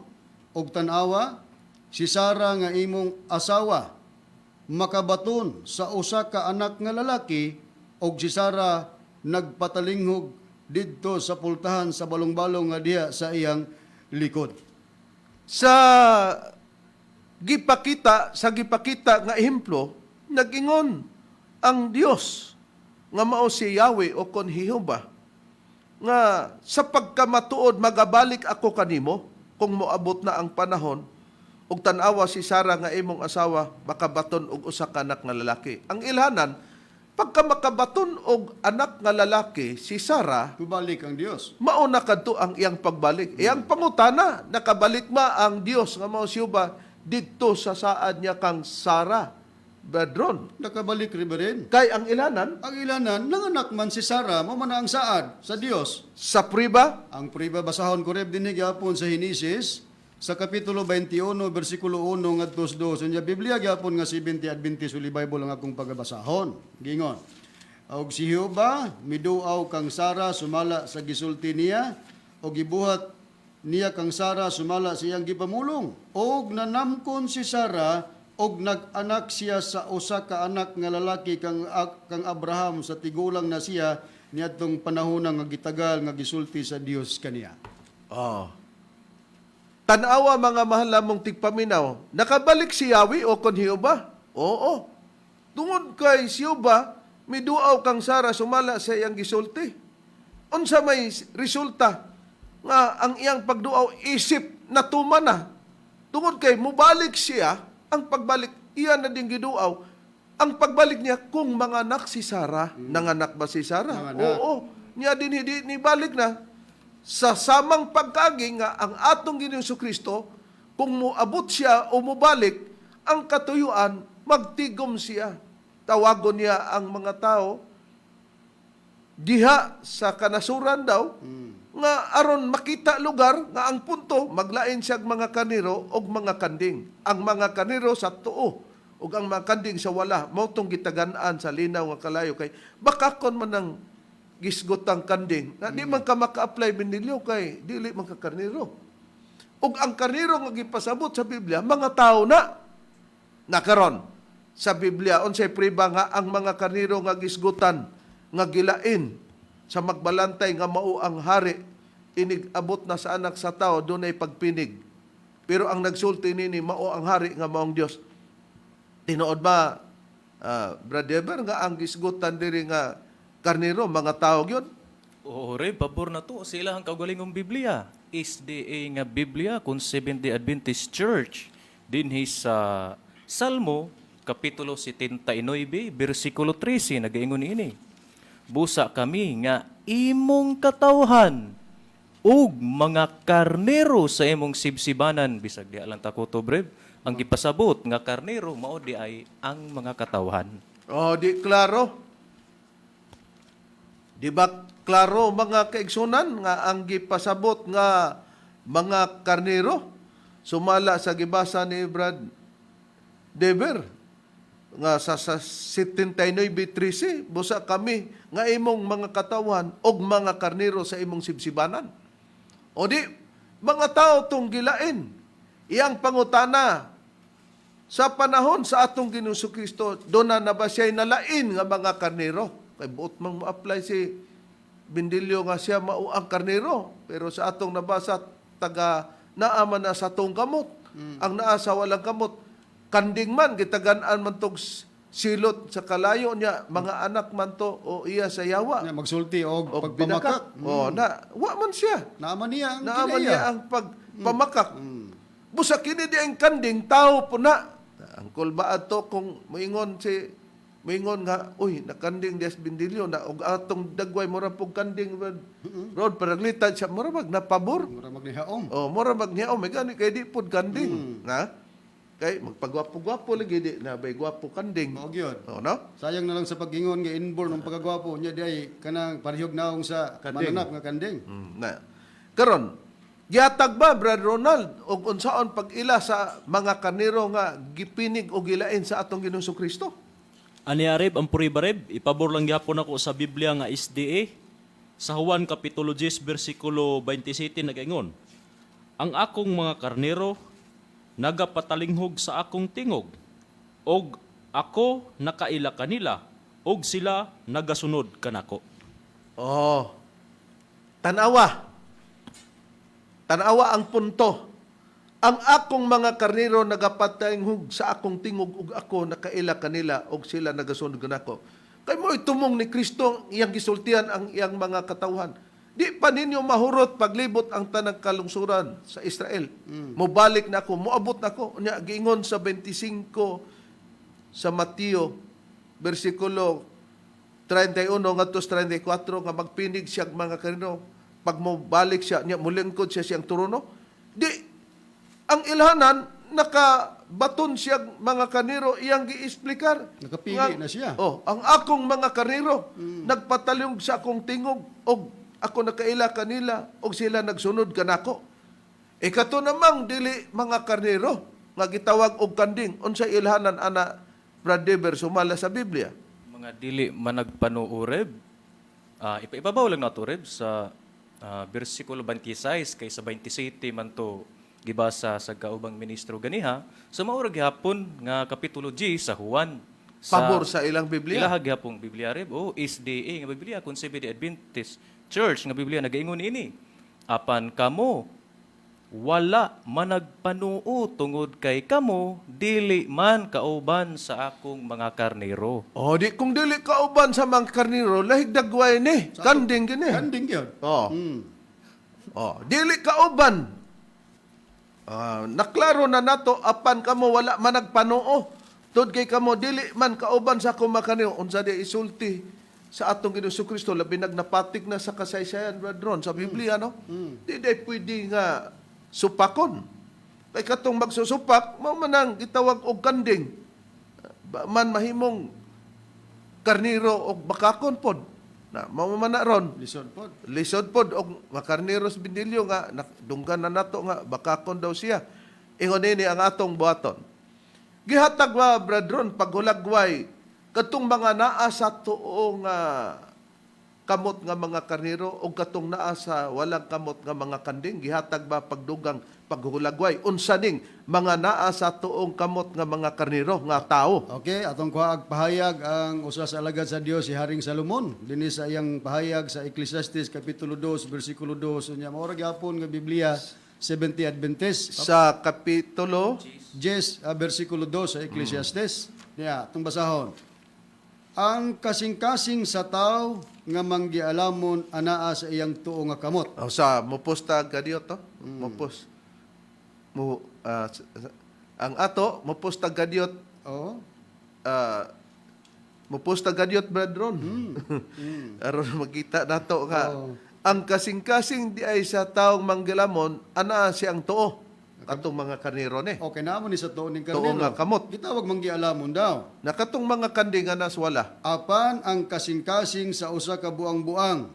Og tan-awa, si Sara nga imong asawa makabaton sa usa ka anak nga lalaki. Og si Sara nagpatalinghog didto sa pultahan sa balong-balong nga diha sa iyang likod." Sa gipakita nga ehemplo, nagingon ang Dios nga mao si Yahweh o kon Jehova nga sa pagkamatuod magabalik ako kanimo kung moabot na ang panahon. Ug tan-awa si Sara nga imong asawa makabaton og usa ka anak nga lalaki. Ang ilhanan, pagka makabaton og anak nga lalaki si Sara, Kubalik ang Dios. Mauna kadto ang iyang pagbalik. Iyang pangutana, nakabalik ma ang Dios nga mao si Jehova didto sa saad niya kang Sara, Badron? Nakabalik Reverend. Kay ang ilanan, Ang ilanan, nanganak man si Sara, mao man na ang saad sa Dios. Sa priba, Ang priba basahon ko reb dinhi gyapon sa Henesis sa kapitulo 21 bersikulo 1 ngadto sa 2. Unya Biblia gyapon nga 70 Adventist Holy Bible ang akong pagabasahon. Gingon. Og si Jehova miduaw kang Sara sumala sa gisulti niya og gibuhat niya kang Sara sumala sa iyang gipamulong. Og nanamkon si Sara og nag-anak siya sa usa ka anak nga lalaki kang Abraham sa tigulang na siya niadtong panahon nga gitagal nga gisulti sa Dios kaniya. Oh. Tanawa, mga mahal namong tigpaminaw, nakabalik si Yahweh o kon Jehova? Oo. Tungod kay si Jehova, miduaw kang Sara sumala sa iyang gisulti. Unsa may resulta nga ang iyang pagduaw isip natuman na. Tungod kay mubalik siya, ang pagbalik iya na ding giduaw. Ang pagbalik niya kung manganak si Sara, nanganak ba si Sara? Nanganak. Oo. Niya din hindi nibalik na sa samang pagkaagi nga ang atong Ginoong Kristo, kung moabot siya o mobalik, ang katuyuan magtigom siya, tawagon niya ang mga tao diha sa kanasuran daw nga aron makita lugar nga ang punto maglain siya og mga kaniro og mga kanding, ang mga kaniro sa tuo ug ang mga kanding sa wala. Mao tong gitagan-an sa linaw nga kalayo kay baka kon man ang gisgot ang kanding na di man ka maka-apply binilyo kay dili man ka karniro. Ug ang karniro nga gipasabot sa Biblia, mga tao na. Nakaron sa Biblia, unsay priba nga ang mga karniro nga gisgutan nga gilain sa magbalantay nga mao ang hari inig abot na sa anak sa tao, dunay pagpinig, pero ang nagsulti nini mao ang hari nga maong Dios? Tinuod ba, Brad Eber, nga ang gisgutan diri nga karniro mga tao gyud? Oo, Reb, pabor na to sa ilahang kaugalingong Biblia. SDA nga Biblia kung Seventh-day Adventist Church dinhi sa Salmo kapitulo 79 bersikulo 13 nagaingon niini. Busa kami nga imong katawhan ug mga karnero sa imong sibsibanan. Bisag di lang takoto, Breb. Ang gipasabot nga karnero mao di ay ang mga katawhan. Oh, di klaro. Di ba klaro, mga kaigsunan, nga ang gipasabot nga mga karnero sumala sa gibasa ni Brad Dever nga sa 79:13, busa kami nga imong mga katawan og mga karnero sa imong sibsibanan? O di mga tao tong gilain. Iyang pangutana, sa panahon sa atong Ginoong Kristo, doon na na ba siya'y nalain nga mga karnero? Kay buot mang ma-apply si Bindilyo nga siya mao ang karnero. Pero sa atong nabasa, taga naaman na sa atong kamot. Ang naa sa walang kamot. Kanding man, gitagan-an man tog silot sa kalayo niya, mga anak man to o iya sa yawa. Nya magsulti og O pagpamakak. binakak. O na, wa man siya. Naaman niya ang Naaman kinaiya. niya ang pagpamakak. Busa kini di ang kanding tao po na. Angkol ba ato kung moingon si moingon nga, uy, nakanding des bindilyo na og atong dagway mura pug kanding road paraglitan siya mura mag napabor. Mura magnihaom. Oh, mura mag niya, oh, may gani kay di pud kanding. Na? Kay magpagwapo-gwapo lagi di na bay gwapo kanding. Mao gyud. Oh, no? Sayang na lang sa pag-ingon nga inborn ang pagkagwapo nya di ay kanang parehog naong sa Kanding. mananap nga kanding. Na. Karon, gihatag ba, Brad Ronald, og unsaon pag-ila sa mga karnero nga gipinig o gilain sa atong Ginoong Kristo? Ani Areb, ang puri bareb, ipabor lang gyapon ako sa Biblia nga SDA sa Juan kapitulo 10 bersikulo 27 nagaingon. Ang akong mga karnero nagapatalinghog sa akong tingog og ako nakaila kanila og sila nagasunod kanako. Oh. Tanawa. Tanawa ang punto. Ang akong mga karnero nagapatinghog sa akong tingog ug ako nakaila kanila og sila nagasunod kanako. Kay mo itumong ni Kristo ang iyang gisultian ang iyang mga katawhan. Di pa ninyo mahurot paglibot ang tanang kalungsuran sa Israel. Mobalik na ako, moabot na ako. Unya giingon sa 25 sa Mateo bersikulo 31 ngadto sa 34 nga magpinig siya ang mga karnero. Pag mobalik siya niya, mulingkod siya siyang trono. Di ang ilhanan nakabaton siya mga karnero iyang giisplikar. Nakapili na siya. Oh, ang akong mga karnero nagpatalong sa akong tingog og ako nakaila kanila og sila nagsunod kanako. E kato namang dili mga karnero nga gitawag og kanding, unsa ilhanan ana, Brad Dever, sumala sa Biblia? Mga dili managpanuo, Reb. Ipaibabaw lang nato, Reb, sa bersikulo 26 kay sa 27 man to gibasa sa kaubang ministro ganiha sa maura gihapon nga kapitulo G sa Juan. Sa Pabor sa ilang Biblia. Ilaha gihapong Biblia, Reb. O SDA nga Biblia, kung Seventh Adventist Church nga Biblia, nagaingon ini: "Apan kamo wala managpanuo tungod kay kamo dili man kauban sa akong mga karnero." Oh, di kung dili kauban sa mga karnero, lahig dagway ni, kanding gini. Kanding yun. Oh. Oh, dili kauban. Ah, naklaro na nato, apan kamo wala man nagpanuo. Tud kay kamo dili man kauban sa akong mga karnero. Unsa di isulti sa atong Ginoong Kristo, labi nagnapatik na sa kasaysayan, Brad Ron, sa Biblia, no? Di day pwede nga supakon. Kay katong magsusupak, mao man ang gitawag og kanding. Ba man mahimong karniro og bakakon pod. Na mao man na ron. Lisod pod. Lisod pod og makarniros bindilyo nga dunggan na nato nga bakakon daw siya. Ingon nini ang atong buhaton. Gihatag ba, Brad Ron, paghulagway katong mga naa sa tuo nga kamot nga mga karnero o katong naa sa walang kamot nga mga kanding? Gihatag ba pagdugang paghulagway unsa ning mga naa sa tuong kamot nga mga karnero nga tao? Okay, atong kuhaag pahayag ang usa sa alagad sa Dios, si Haring Salomon. Dinhi sa iyang pahayag sa Ecclesiastes kapitulo 2 bersikulo 2 unya mao ra gyapon nga Biblia 70 Adventist. Sa kapitulo Jes, bersikulo 2 sa Ecclesiastes. Niya, atong basahon. Ang kasing-kasing sa tao nga manggialamon anaa sa iyang tuo nga kamot. Oh, sa mupusta gadiot to. Mupos. Mo ang ato mupusta gadiot. Oo. Mupusta gadiot, Brad Ron. Aron makita nato nga ang kasing-kasing di ay sa taong manggilamon anaa siyang tuo katong mga karnero ni. Okay na mo ni sa tuo ning Tuo karnero. nga kamot. Gitawag manggialamon daw. Na katong mga kanding anas wala. Apan ang kasing-kasing sa usa ka buang-buang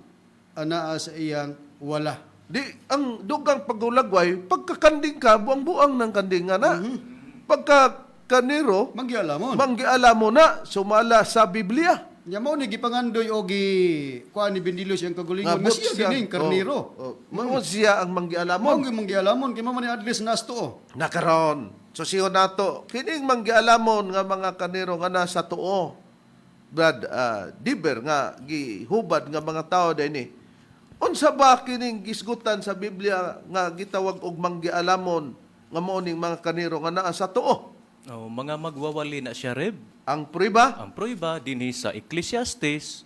anaa sa iyang wala. Di ang dugang paghulagway, pagkakanding ka, buang-buang ng kanding nga na. Pagka kanero, Manggialamon. manggialam mo na sumala sa Biblia. Nya mao ni gipangandoy og gi kuan ni Bendilio siyang kagalingon nga siya gining karnero. Oh, oh, mao siya ang Mao manggialamon. gyud manggialamon kay mao man ni address nas tuo. Nakaron. So siyo nato kining manggialamon nga mga karnero nga nasa tuo. Brad Diber, nga gihubad nga mga tao dinhi. Unsa ba kining gisgutan sa Biblia nga gitawag og manggialamon nga mao ning mga karnero nga naa sa tuo? Oh, mga magwawali na siya, Reb. Ang prueba. Ang prueba dinhi sa Ecclesiastes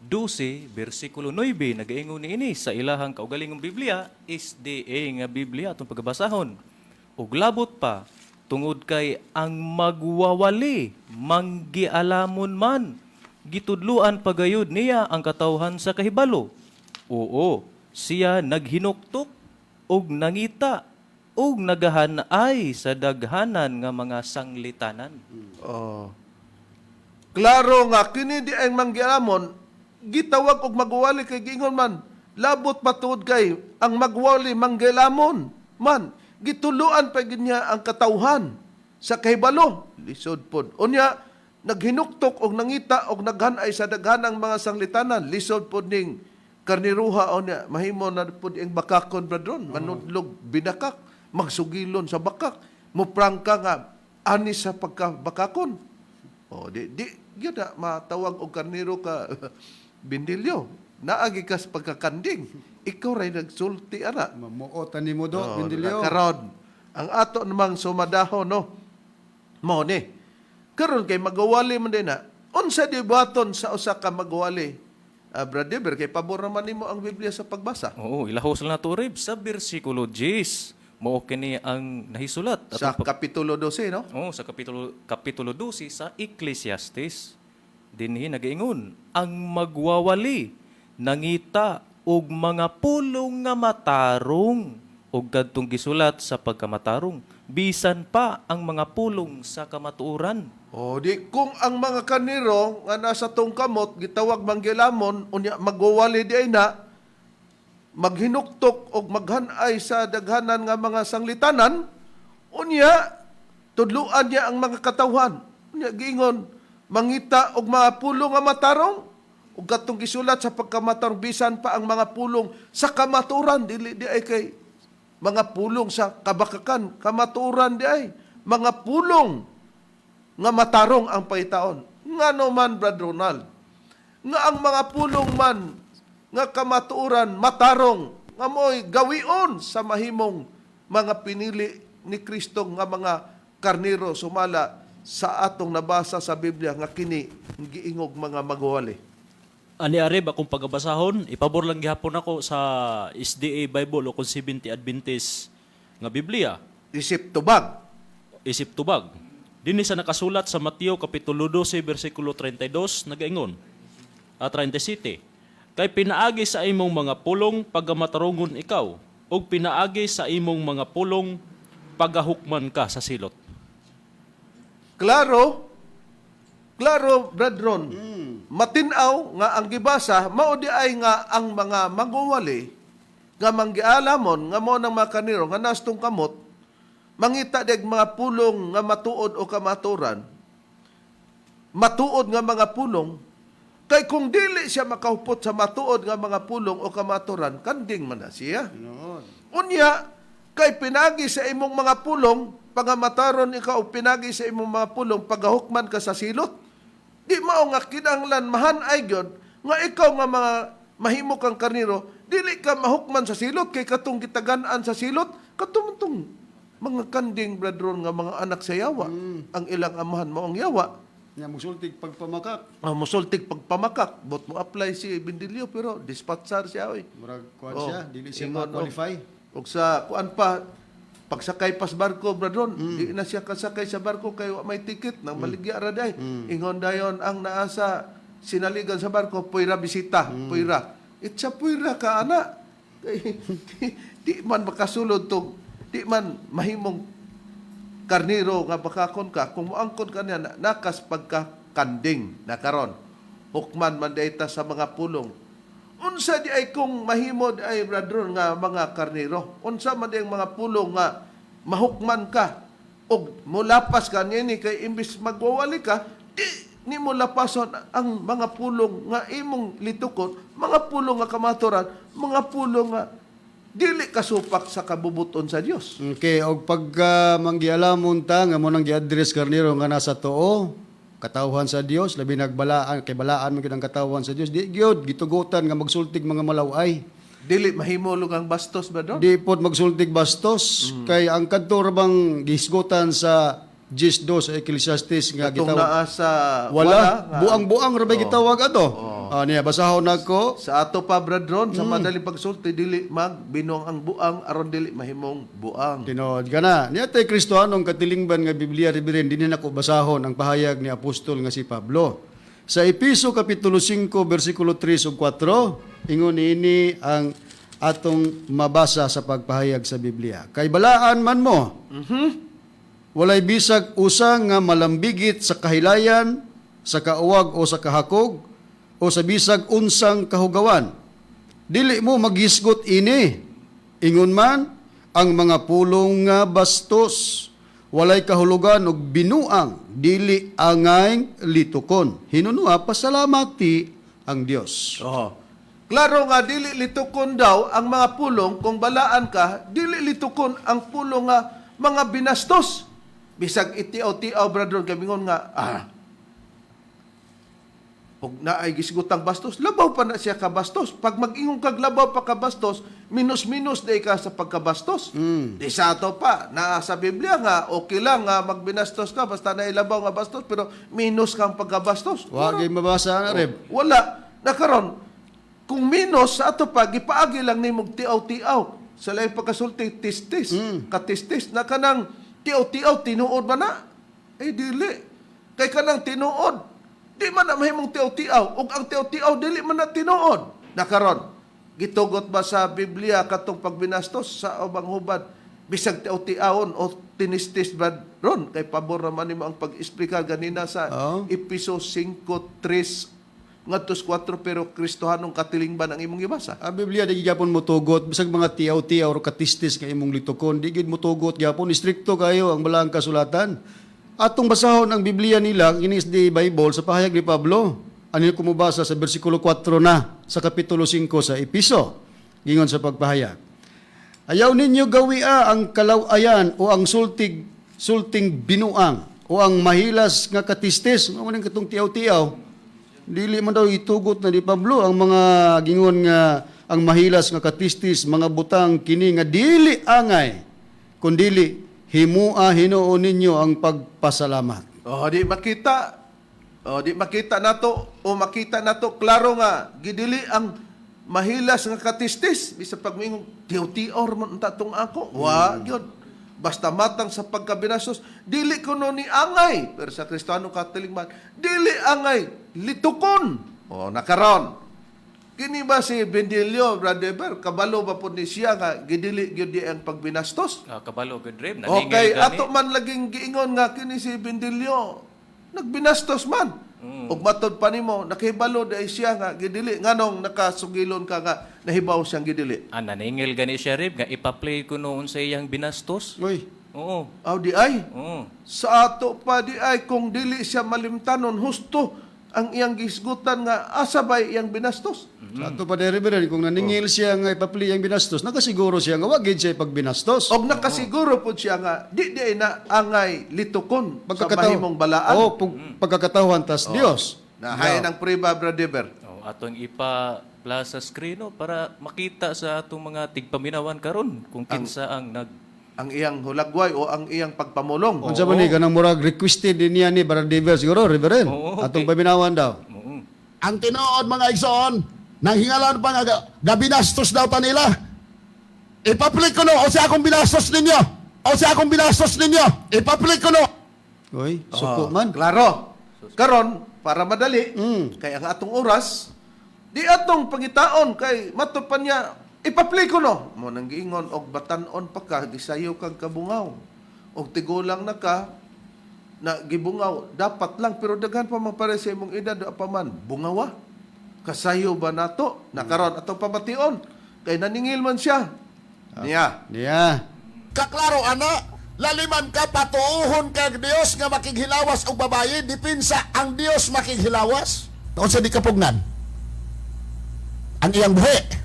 12 bersikulo 9 nagaingon niini sa ilahang kaugalingong Biblia, SDA nga Biblia, atong pagabasahon: "Ug labot pa tungod kay ang magwawali manggialamon man, gitudluan pagayod niya ang katawhan sa kahibalo. Oo, siya naghinuktok ug nangita ug nagahanay sa daghanan nga mga sanglitanan." Oh. Klaro nga kini di ang manggialamon gitawag og magwali kay giingon man labot patuod kay ang magwali manggialamon man, gituluan pa gid niya ang katawhan sa kahibalo. Lisod pod. Unya naghinuktok og nangita og naghanay sa daghanang mga sanglitanan. Lisod pod ning karniruha. Unya mahimo na pod ing bakakon, bradron, manudlog binakak, magsugilon sa bakak, muprangka nga ani sa pagkabakakon. Oh, di di gyud na matawag og karnero ka, bindilyo. Naagi ka sa pagkakanding. Ikaw ray nagsulti ana. Mamuotan nimo do, Oh, Bendilio. Karon, ang ato namang sumadaho, no. Mao ni. Karon kay magwali man din na. Unsa di buhaton sa usa ka magwali? Brad Dever, kay pabor naman nimo ang Biblia sa pagbasa. Oo, ilahos lang nato, Rib, sa bersikulo 10. Mao kini ang nahisulat. Sa Atong Kapitulo 12, no? Oo, sa kapitulo 12 sa Ecclesiastes. Dinhi nagaingon, ang magwawali nangita og mga pulong nga matarong og kadtong gisulat sa pagkamatarong bisan pa ang mga pulong sa kamatuoran. O di kung ang mga kaniro nga nasa tong kamot gitawag manggilamon, unya magwawali di ay na maghinuktok og maghanay sa daghanan nga mga sanglitanan, unya tudluan niya ang mga katawhan. Unya giingon mangita og mga pulong nga matarong ug katong gisulat sa pagkamatarong bisan pa ang mga pulong sa kamaturan, dili di ay kay mga pulong sa kabakakan, kamaturan di ay mga pulong nga matarong ang pahitaon. Ngano man, Brad Ronald, nga ang mga pulong man nga kamatuoran matarong nga mo'y gawion sa mahimong mga pinili ni Kristo nga mga karniro sumala sa atong nabasa sa Biblia nga kini giingog mga magwali. Ani Areb, akong pagabasahon, ipabor lang gihapon ako sa SDA Bible o kung 70 Adventist nga Biblia. Isip tubag. Isip tubag. Dinhi sa nakasulat sa Mateo kapitulo 12 bersikulo 32 nagaingon. 37. Kay pinaagi sa imong mga pulong pagamatarungon ikaw ug pinaagi sa imong mga pulong pagahukman ka sa silot. Klaro, klaro, Brad Ron, matinaw nga ang gibasa, mao di ay nga ang mga magwawali, nga manggialamon, nga mao ng mga kaniro, nga nastong kamot, mangita dag mga pulong nga matuod o kamaturan, matuod nga mga pulong, kay kung dili siya makahupot sa matuod nga mga pulong o kamaturan, kanding man na siya. Unya, kay pinagi sa imong mga pulong, pangamataron ikaw pinagi sa imong mga pulong, pagahukman ka sa silot. Di mao nga kinahanglan mahan-ay gyud nga ikaw nga mga mahimo kang karniro, dili ka mahukman sa silot kay katong gitagan-an sa silot, katong tong mga kanding, brethren, nga mga anak sa yawa. Ang ilang amahan mao ang yawa. Nya musultig pagpamakak. Ang musultig pagpamakak, bot mo apply si Bindilio pero dispatchar siya oy. Murag kuan Oh, siya, dili siya ingon, ma-qualify. Og sa kuan pa, pagsakay pas barko, bradron, di na siya kasakay sa barko kay wa may ticket nang maligya ra day. Ingon dayon ang naa sa sinaligan sa barko, puwira bisita, puwira. Itsa puwira ka ana. Kay di man makasulod tog, di man mahimong karniro nga bakakon ka kung moangkon ka niya nakas pagka kanding na karon hukman man dayta sa mga pulong. Unsa di ay kung mahimo di ay, brethren, nga mga karniro, unsa man di ang mga pulong nga mahukman ka og mulapas ka niini kay imbis magwawali ka, di nimo lapason ang mga pulong nga imong litukon, mga pulong nga kamaturan, mga pulong nga dili kasupak sa kabubuton sa Dios? Okay, og pagka manggialamon ta nga mo nang gi-address karniro nga nasa tuo, katawhan sa Dios, labi nagbalaan kay balaan man gyud ang katawhan sa Dios, di gyud gitugutan nga magsultig mga malaway. Dili mahimulog ang bastos ba doon? Di pod magsultig bastos kay ang kadto ra bang gihisgutan sa 10:2 sa Ecclesiastes nga Katong gitawag naa sa wala, nga- buang-buang ra ba gitawag ato? Ah, niya basahon nako. Sa ato pa, Brad Ron, sa madaling pagsulti dili magbinong ang buang aron dili mahimong buang. Tinuod ka na. Niya tay Kristohanong katilingban nga Biblia Reverend, dinhi nako basahon ang pahayag ni apostol nga si Pablo. Sa Episo kapitulo 5 bersikulo 3 ug 4, ingon niini ang atong mabasa sa pagpahayag sa Biblia. Kay balaan man mo, walay bisag usa nga malambigit sa kahilayan, sa kauwag o sa kahakog, o sa bisag unsang kahugawan. Dili mo maghisgot ini. Ingon man, ang mga pulong nga bastos, walay kahulugan og binuang, dili angay litukon. Hinunua, pasalamati ang Dios. Oo. Klaro nga dili litukon daw ang mga pulong kung balaan ka, dili litukon ang pulong nga mga binastos. Bisag itiaw-tiaw, Brad Ron, kamingon nga og naay gisgutang bastos, labaw pa na siya kabastos. Pag mag-ingon kag labaw pa kabastos, minus-minus day ka sa pagkabastos. Di sa ato pa, naa sa Biblia nga, okay lang nga magbinastos ka, basta nailabaw nga bastos, pero minus kang pagkabastos. Wa gyud mabasa na reb. Wala. Nakaron, Kung minus sa ato pa gipaagi lang nimog tiaw-tiaw sa laing pagkasulti, tistis, katistis na kanang tiaw-tiaw, tinuod ba na? Eh dili. Kay kanang tinuod, di man na mahimong tiaw-tiaw, ug ang tiaw-tiaw dili man na tinuod. Nakaron, gitugot ba sa Biblia katong pagbinastos sa ubang hubad bisag tiaw-tiawon o tinistis ba ron? Kay pabor naman nimo ang pag-esplika ganina sa Episo 5:3 ngadto sa 4, pero Kristohanong katilingban ang imong gibasa. Ang Biblia di gyapon motugot bisag mga tiaw-tiaw or katistis nga imong litukon, di gyud motugot gyapon, istrikto kayo ang balaang kasulatan. Atong basahon ang Biblia nila kini is the Bible sa pahayag ni Pablo. Ano yung kumubasa sa bersikulo 4 na sa kapitulo 5 sa Episo, gingon sa pagpahayag. Ayaw ninyo gawia ang kalawayan o ang sultig sulting binuang o ang mahilas nga katistis, mao man katong tiaw-tiaw. Dili man daw itugot na ni Pablo ang mga gingon nga ang mahilas nga katistis, mga butang kini nga dili angay, kundili himua hinuon ninyo ang pagpasalamat. Oh, di makita. Oh, di makita nato o makita nato klaro nga gidili ang mahilas nga katistis bisag pag moingon tiaw-tiaw man unta tong ako. Wa gyud. Basta matang sa pagkabinastos, dili kuno ni angay. Pero sa Kristiyano Katolik man, dili angay litukon. Oh, nakaron. Kini ba si Bendilio, Brother Ber, kabalo ba po ni siya nga gidili gyud di ang pagbinastos? Ah, kabalo gud, Reb. Naningil Okay, gani. ato man laging giingon nga kini si Bendilio nagbinastos man. Ug matod pa nimo nakahibalo dai siya nga gidili, nganong nakasugilon ka nga nahibaw siyang gidili? Ah, naningil gani siya, Reb, nga ipa-play ko noon sa iyang binastos. Uy, Oo. Aw di ay sa ato pa di ay kung dili siya malimtanon husto ang iyang gisgutan nga asa bay iyang binastos. Sa ato pa dere Reverend, kung naningil siya nga ipapli ang binastos, nakasiguro siya nga wa gid siya ipagbinastos. Og nakasiguro pud siya nga di di ay na angay litukon sa mahimong balaan. Oh, pagkakatahuan tas Dios. Na hay ng priba, Brother Ber. Oh, atong ipa-plus sa screen, no, para makita sa atong mga tigpaminawan karon kung kinsa ang nag Ang iyang hulagway o ang iyang pagpamulong. Unsa man ni kanang murag requested din niya ni Brother Dever siguro, Reverend. Oo, okay. Atong paminawan daw. Oo. Ang tinuod, mga igsoon, nanghingalan pa nga gabinastos daw ta nila. Ipa-play ko no, o sa akong binastos ninyo. O sa akong binastos ninyo. Ipa-play ko no. Uy, suko man. Klaro. Karon, para madali, kay ang atong oras, di atong pangitaon kay matod pa niya, ipa-play ko no. Mo nang giingon og batan-on pa ka, gisayo kag kabungaw. Og tigulang na ka, na gibungaw, dapat lang, pero daghan pa man pare sa imong edad, wa pa man, bungawa. Kasayo ba nato? Nakaron atong pamation. Kay naningil man siya. Niya. Niya. Kaklaro ana, laliman ka patuuhon kag Dios nga makighilawas og babaye, dipinsa ang Dios makighilawas. Unsa di kapugnan? Ang iyang buhi.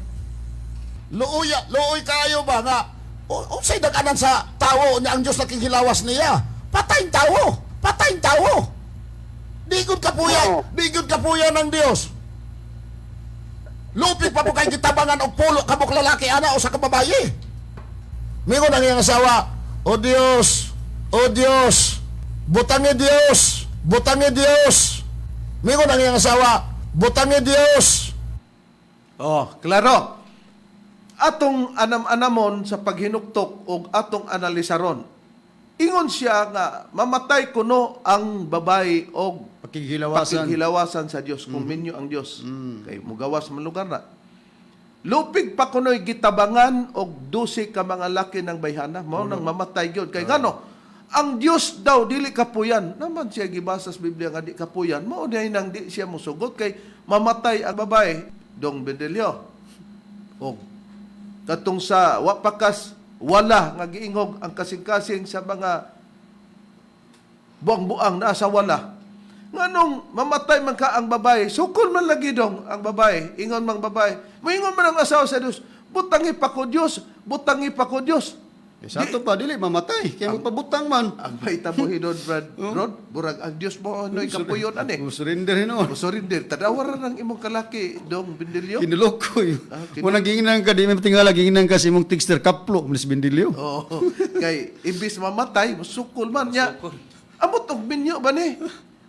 Luoy, luoy kayo ba nga unsay daganan sa tawo niya ang Dios nakighilawas niya? Patay tawo, patay tawo. Di gud kapuya, di gud kapuya ng Dios. Lupit pa po kay gitabangan og pulo ka buok lalaki ana o sa kababaye. Mingon ang iyang asawa, "O Dios, O Dios, butangi Dios, butangi Dios." Mingon ang iyang asawa, "Butangi Dios." Oh, klaro. Atong anam-anamon sa paghinuktok og atong analisaron. Ingon siya nga mamatay kuno ang babae og Pakighilawasan. pakighilawasan sa Dios kung minyo ang Dios. Kay mugawas man lugar na. Lupig pa kuno'y gitabangan og 12 ka mga laki ng bayhana. Mao nang mamatay gyud. Kay ngano? Ang Dios daw dili kapuyan. Naman siya gibasa sa Biblia nga di kapuyan. Mao diay nang di siya mosugot kay mamatay ang babae. Dong Bendelio. Og katong sa wapakas wala nga giingog ang kasing-kasing sa mga buang-buang naa sa wala. Nganong mamatay man ka ang babae, sukol man lagi dong ang babae, ingon mang babae. Moingon man ang asawa sa Dios, butangi pa ko Dios, butangi pa ko Dios. Eh, sa ato pa dili mamatay kay magpabutang man. Ang mahitabo hinod, Brad, Rod, burag ang Dios mo ano'y kapuyon ani. Mo surrender hinuon. Musurrender, tadawa ra ng imong kalaki, dong Bindilyo. Kinulokoy. Ah, Mo nang ginginan ka di may tingala ginginan ka sa imong texter kaplo man si Bendilio. Oo. Kay imbis mamatay, musukol man niya. Amot og minyo ba ni?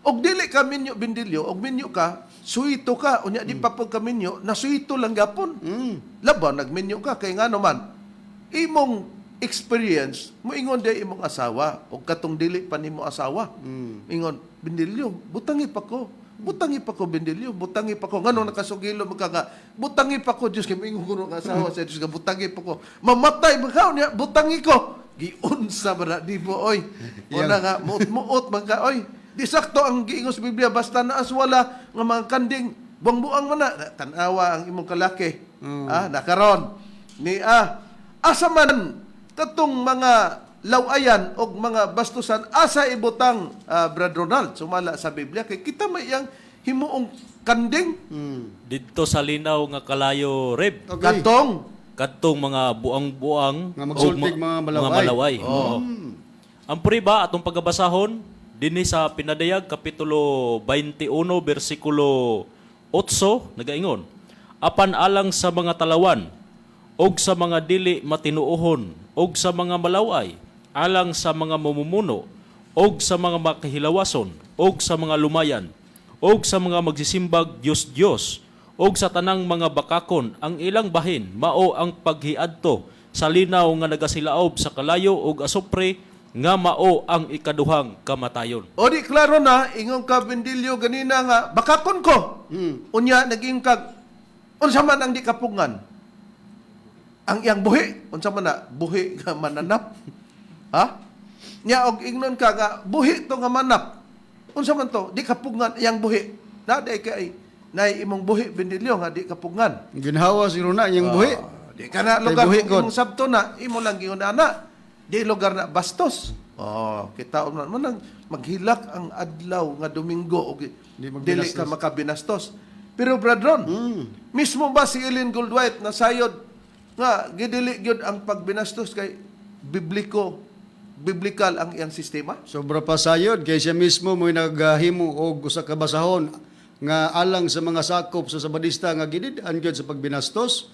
Og dili ka minyo, Bindilyo, og minyo ka, suito ka, unya di pa pud ka minyo, nasuito lang gapon. Labaw nagminyo ka kay ngano man imong experience, moingon day imong asawa og katong dili pa nimo asawa. Ingon, "Bindilyo, butangi pa ko. Butangi pa ko, Bindilyo, butangi pa ko." Nganong nakasugilo man ka nga, "Butangi pa ko," Diyos kay moingon kuno nga asawa sa Diyos nga butangi pa ko. Mamatay man ka niya, butangi ko. Giunsa ba na di mo oy. Una nga muot-muot man ka oy. Di sakto ang giingon sa Biblia, basta naas wala nga mga kanding buang-buang man na. Tan-awa ang imong kalaki. Ah, nakaron ni asa man katong mga lawayan og mga bastusan, asa ibutang, Brad Ronald, sumala sa Biblia, kay kita may iyang himuong kanding? Didto sa linaw nga kalayo, Reb. Okay. Katong Kadtong mga buang-buang Nga magsultig og mga malaway. Mga malaway. Oo. Ang priba atong pagabasahon dinhi sa Pinadayag kapitulo 21 bersikulo 8 nagaingon: "Apan alang sa mga talawan og sa mga dili matinuohon og sa mga malaway, alang sa mga mamumuno og sa mga makihilawason og sa mga lumayan og sa mga magsisimbag Dios-Dios og sa tanang mga bakakon, ang ilang bahin mao ang paghiadto sa linaw nga nagasilaob sa kalayo og asupre, nga mao ang ikaduhang kamatayon." O di klaro na, ingon ka, Bendilyo, ganina nga bakakon ko. Unya naging kag unsa man ang di kapungan? Ang iyang buhi, unsa man na buhi nga mananap? Ha? Nya og ingnon ka nga buhi to nga manap. Unsa man to? Di kapungan iyang buhi. Na di kay nay imong buhi, Bendilyo, nga di kapungan. Ginhawa siguro na iyang buhi. Ah, di ka na Kay lugar buhi kung god. imong sabto na, imo lang giyon ana. Di lugar na bastos. Oh, kita man man nang maghilak ang adlaw nga Domingo og Di dili magbinastos. ka makabinastos. Pero Brad Ron, mismo ba si Ellen Goldwhite nasayod nga gidili gyud ang pagbinastos kay bibliko, biblical ang iyang sistema? Sobra pa sayod kay siya mismo mo'y naghimo og usa ka basahon nga alang sa mga sakop sa Sabadista nga gidid-an gyud sa pagbinastos.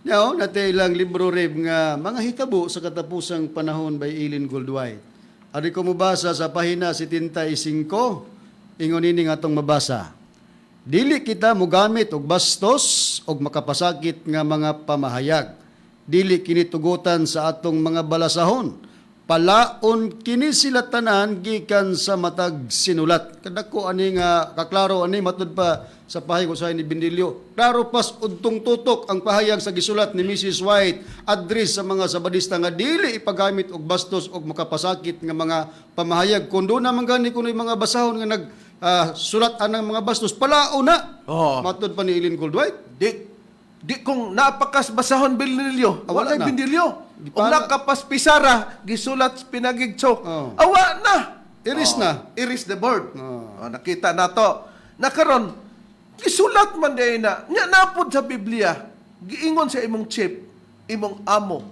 Now, nate ilang libro, Reb, nga Mga Hitabo sa Katapusang Panahon by Ellen Goldwhite. Ari ko mobasa sa pahina 75, ingon ini nga atong mabasa. "Dili kita mogamit og bastos og makapasakit nga mga pamahayag. Dili kini tugutan sa atong mga balasahon. Palaon kini sila tanan gikan sa matag sinulat." Kadako ani nga kaklaro ani matud pa sa pahayag usahay ni Bindilyo. Klaro pas udtong tutok ang pahayag sa gisulat ni Mrs. White address sa mga Sabadista nga dili ipagamit og bastos og makapasakit nga mga pamahayag. Kun doon naman gani kuno mga basahon nga nag sulat anang mga bastos, palaon na. Oo. Matud pa ni Ellen Goldwhite. Di di kung napakas basahon, Bindilyo, Ah, wala wala na. Bindilyo. Kung nakapas pisara, gisulat pinagigtsok. Awa na. Iris Oh, na. Iris the board. Oh. Oh, nakita na to. Nakaron, gisulat man day na. Nya napod sa Biblia, giingon sa imong chief, imong amo,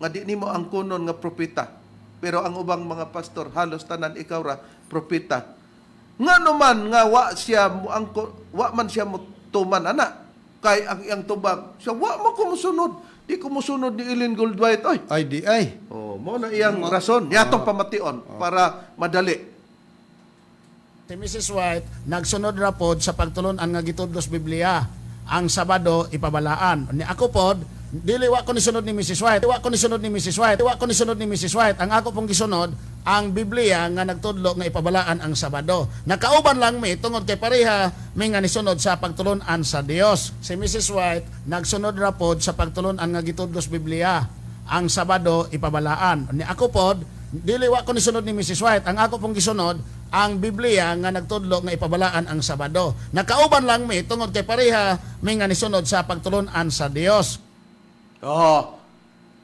nga di nimo ang kunon nga propeta. Pero ang ubang mga pastor, halos tanan ikaw ra propeta. Nga naman nga wa siya mo angko, wa man siya mo tuman ana. Kay ang iyang tubag, siya wa man ko mosunod. Di ko mosunod ni Ellen Goldwhite oy. Ay di ay. Oh, mo na iyang rason. Yatong pamation para madali. Si Mrs. White nagsunod ra pod sa pagtulon-an nga gitudlos Biblia. Ang Sabado ipabalaan. Ni ako pod dili wa ko ni sunod ni Mrs. White. Wa ko ni sunod ni Mrs. White. Wa ko ni sunod ni Mrs. White. Ang ako pong gisunod ang Biblia nga nagtudlo nga ipabalaan ang Sabado. Nakauban lang mi tungod kay pareha mi nga nisunod sa pagtulon-an sa Dios. Si Mrs. White nagsunod ra pod sa pagtulon-an nga gitudlos Biblia. Ang Sabado ipabalaan. Ni ako pod dili wa ko ni sunod ni Mrs. White. Ang ako pong gisunod ang Biblia nga nagtudlo nga ipabalaan ang Sabado. Nakauban lang mi tungod kay pareha mi nga nisunod sa pagtulon-an sa Dios. Oh.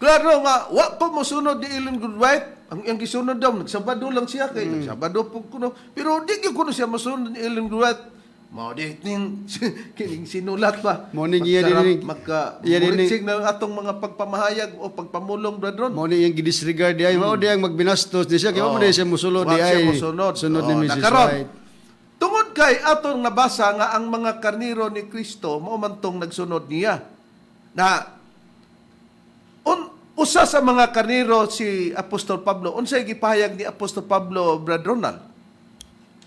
Klaro nga wa ko mosunod ni Ellen Goodwhite. Ang iyang gisunod daw nagsabado lang siya kay nagsabado po kuno. Pero di gyud kuno siya mosunod ni Ellen Goodwhite. Mao di ning kining sinulat pa. Mao ning iya din Magka iya din muritsig na ang atong mga pagpamahayag o pagpamulong, Brad Ron. Mao ni iyang gidisregard di ay, mao di ang magbinastos di siya kay mao di siya mosulod Wa di siya ay. mosunod. Sunod ni Oh, Mrs. nakaron. White. Tungod kay atong nabasa nga ang mga karniro ni Kristo mao man tong nagsunod niya. Na usa sa mga karniro si Apostol Pablo. Unsay gipahayag ni Apostol Pablo, Brad Ronald?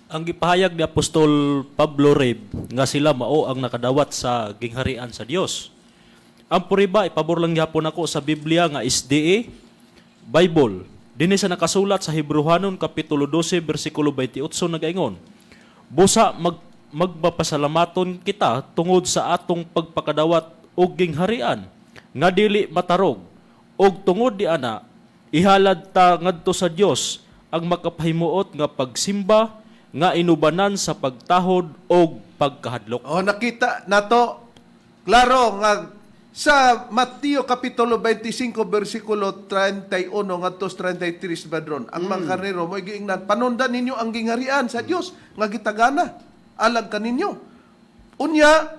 Ang gipahayag ni Apostol Pablo, Reb, nga sila mao ang nakadawat sa gingharian sa Dios. Ang puriba, ipabor lang gyapon ako sa Biblia nga SDA Bible. Dinhi sa nakasulat sa Hebreohanon kapitulo 12 bersikulo 28 nagaingon: Busa magpapasalamaton kita tungod sa atong pagpakadawat og gingharian nga dili matarog, og tungod di ana ihalad ta ngadto sa Dios ang makapahimuot nga pagsimba nga inubanan sa pagtahod og pagkahadlok. Oh, nakita nato klaro nga sa Mateo kapitulo 25 bersikulo 31 ngadto sa 33, Badron, ang mga karnero mo giingnan, "Panundan ninyo ang gingharian sa Dios nga gitagana alang kaninyo." Unya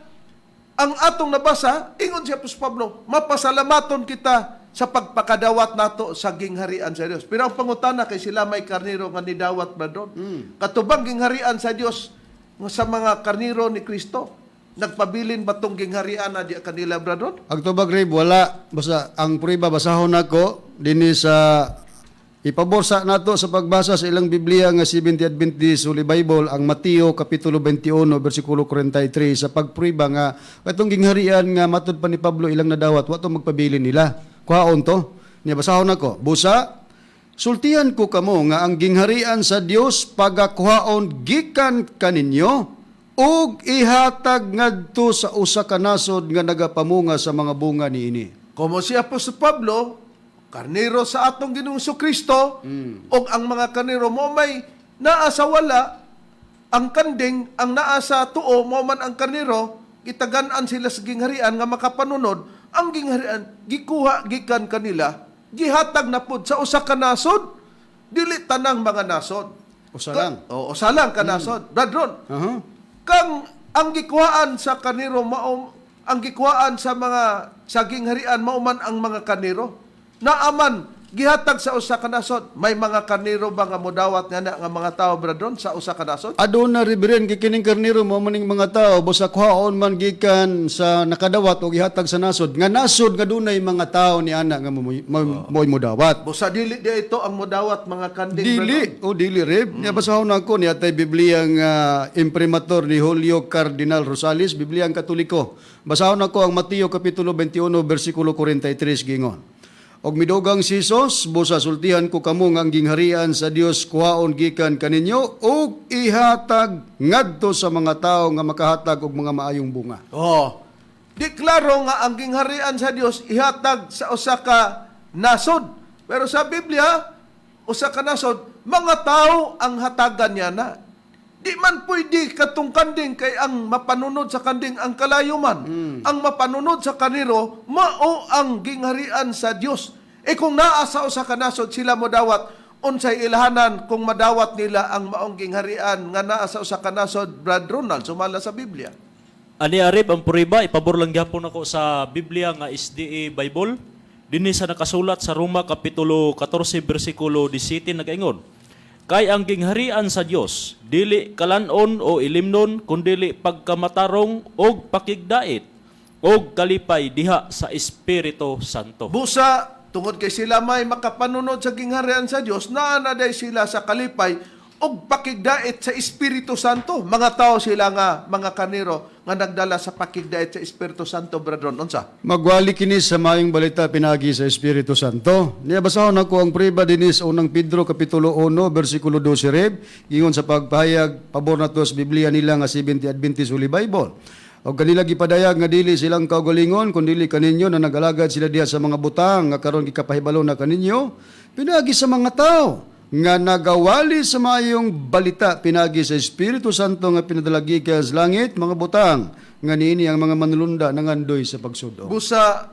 ang atong nabasa, ingon si Apostol Pablo, mapasalamaton kita sa pagpakadawat nato sa gingharian sa Dios. Pero ang pangutana, kay sila may karnero nga nidawat, Badron. Katubang gingharian sa Dios nga sa mga karnero ni Kristo, nagpabilin ba tong gingharian na di kanila, Bradon? Ang tubag, Rib, wala. Basta ang prueba, basahon nako dinhi sa ipabor sa nato sa pagbasa sa ilang Biblia nga 70 Adventist Holy Bible, ang Mateo kapitulo 21 bersikulo 43, sa pagprueba nga katong gingharian nga matud pa ni Pablo ilang nadawat, wa to magpabilin nila. Kuhaon to. Niya, basahon nako. Busa sultihan ko kamo nga ang gingharian sa Dios pagakuhaon gikan kaninyo ug ihatag ngadto sa usa ka nasod nga nagapamunga sa mga bunga niini. Como si Apostol Pablo, karnero sa atong Ginoong Kristo, ug ang mga karnero mo may naa sa wala, ang kanding, ang naa sa tuo, mo man ang karnero, gitagan-an sila sa gingharian nga makapanunod, ang gingharian, gikuha gikan kanila, gihatag na pud sa usa ka nasod, dili tanang mga nasod. Usa lang. Oo, usa lang ka nasod. Bradron, kang ang gikuhaan sa kaniro mao ang gikuhaan sa mga sa gingharian, mao man ang mga kaniro naaman gihatag sa usa ka nasod. May mga kaniro ba nga modawat nga na nga mga tao, Bradron, sa usa ka nasod? Aduna, Reverend, kay kining karnero mo maning mga tao, busa kuhaon man gikan sa nakadawat og ihatag sa nasod nga nasod nga dunay mga tao ni ana nga mo'y modawat. Busa dili di ito ang modawat mga kanding, Dili, Bradron. o dili, Reb. Nya basahon ako ni atay Biblia nga imprimatur ni Julio Cardinal Rosales, Biblia ang Katoliko. Basahon ako ang Mateo kapitulo 21 bersikulo 43, gingon: Og midugang si Jesus, busa sultihan ko kamo nga ang gingharian sa Dios kuhaon gikan kaninyo ug ihatag ngadto sa mga tawo nga makahatag og mga maayong bunga. Oh. Di klaro nga ang gingharian sa Dios ihatag sa usa ka nasod. Pero sa Biblia, usa ka nasod, mga tao ang hatagan niya na. Di man pwede katong kanding, kay ang mapanunod sa kanding ang kalayo man. Ang mapanunod sa kaniro mao ang gingharian sa Dios. E kung naa sa usa ka nasod sila modawat, unsay ilhanan kung madawat nila ang maong gingharian nga naa sa usa ka nasod, Brad Ronald, sumala sa Biblia? Ani, Arib, ang puriba, ipabor lang gyapon ako sa Biblia nga SDA Bible. Dinhi sa nakasulat sa Roma kapitulo 14 bersikulo 17 nagaingon: Kay ang gingharian sa Dios dili kalanon o ilimnon, kundili pagkamatarong og pakigdait og kalipay diha sa Espiritu Santo. Busa, tungod kay sila may makapanunod sa gingharian sa Dios, naa na day sila sa kalipay og pakigdait sa Espiritu Santo. Mga tao sila nga mga kaniro nga nagdala sa pakigdait sa Espiritu Santo, Bradron. Unsa? Magwali kini sa maayong balita pinagi sa Espiritu Santo. Niya, basahon ako ang priba dinis unang Pedro kapitulo 1 bersikulo 12, Reb, ingon sa pagpahayag pabor nato sa Biblia nila nga 70 Adventist Holy Bible. Og kanila gipadayag nga dili silang kaugalingon kundili kaninyo na nagalagad sila diha sa mga butang nga karon gikapahibalo na kaninyo pinagi sa mga tao nga nagawali sa maayong balita pinagi sa Espiritu Santo nga pinadala gikan sa langit, mga butang nga niini ang mga manulunda nangandoy sa pagsudong. Busa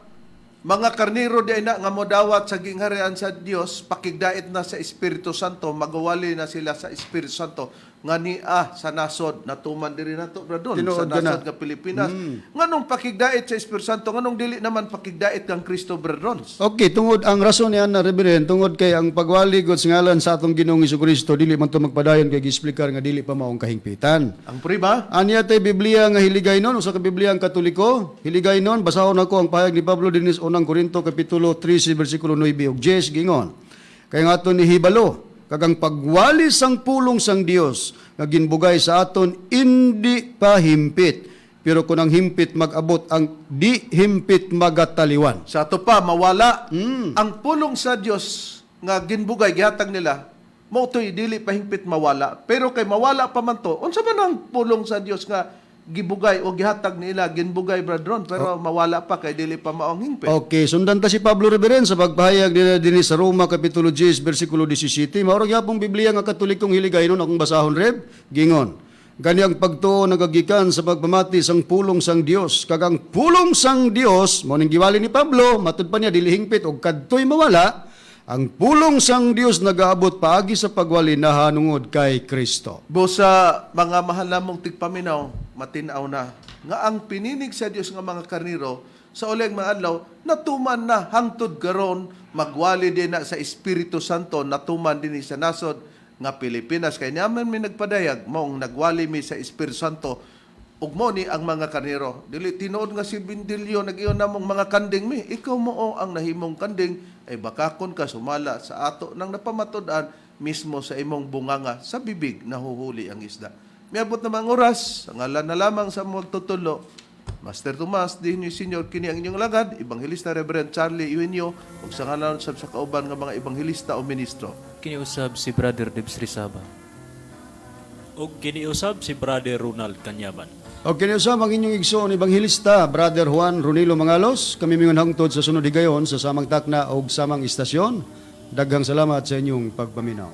mga karniro di na nga modawat sa gingharian sa Dios, pakigdait na sa Espiritu Santo, magawali na sila sa Espiritu Santo nga nia sa nasod natuman diri nato, Bradon, sa Tinuod ka na. nasod nga Pilipinas. Nganong pakigdait sa Espiritu Santo, nganong dili naman pakigdait kang Kristo, Bradon? Okay, tungod ang rason niya na, Reverend, tungod kay ang pagwali god sa ngalan sa atong Ginoong Kristo dili man to magpadayon kay giexplikar nga dili pa maong kahingpitan. Ang prima, Aniya tay Biblia nga hiligay nun, usa ka Biblia ang Katoliko, hiligay nun, basahon ako ang pahayag ni Pablo dinis unang Korinto kapitulo 13 bersikulo 9 ug 10, gingon: Kay nga aton nihibalo Kag ang pagwali sang pulong sang Dios nga ginbugay sa aton indi pa himpit. Pero kung ang himpit mag-abot, ang di himpit magataliwan. Sa ato pa mawala ang pulong sa Dios nga ginbugay gihatag nila mao to'y dili pa hingpit mawala, pero kay mawala pa man to, unsa man ang pulong sa Dios nga gibugay o gihatag nila, ginbugay, Brad Ron, pero mawala pa kay dili pa mao ang hingpit? Okay, sundan ta si Pablo, Reverend, sa pagpahayag nila dinhi sa Roma Kapitulo 10 versikulo 17. Mao ra gyapong Biblia nga Katolikong hiligaynon akong basahon, Rev. Gingon: "Gani ang pagtuo nagagikan sa pagpamati sang pulong sang Dios, kag ang pulong sang Dios mao ning giwali ni Pablo, matud pa niya dili hingpit og kadtoy mawala. Ang pulong sang Dios nagaabot paagi sa pagwali nahanungod kay Kristo." Busa mga mahal namong tigpaminaw, matinaw na nga ang pininig sa Dios nga mga karniro sa uling mga adlaw natuman na hangtod karon, magwali din na sa Espiritu Santo, natuman din sa nasod nga Pilipinas, kay niaman mi nagpadayag maong nagwali mi sa Espiritu Santo ug mo ni ang mga karniro. Dili tinuod nga si Bindilyo nag-iyon namong mga kanding mi. Ikaw mo ang nahimong kanding ay bakakon ka sumala sa ato nang napamatud-an mismo sa imong bunganga, sa bibig nahuhuli ang isda. Miabot na mga oras, ang ngalan na lamang sa magtutulo, Master Tomas, din ni Senior, kini ang inyong lagad, Ebanghelista Reverend Charlie Eugenio, ug sa ngalan sab sa kauban nga mga ebanghelista o ministro. Kiniusab si Brother Debs Rizaba. Ug kiniusab si Brother Ronald Kanyaban. O kiniusab ang inyong igsoon ebanghelista, Brother Juan Ronilo Mangalos. Kami mingon hangtod sa sunod higayon sa samang takna og samang istasyon. Daghang salamat sa inyong pagpaminaw.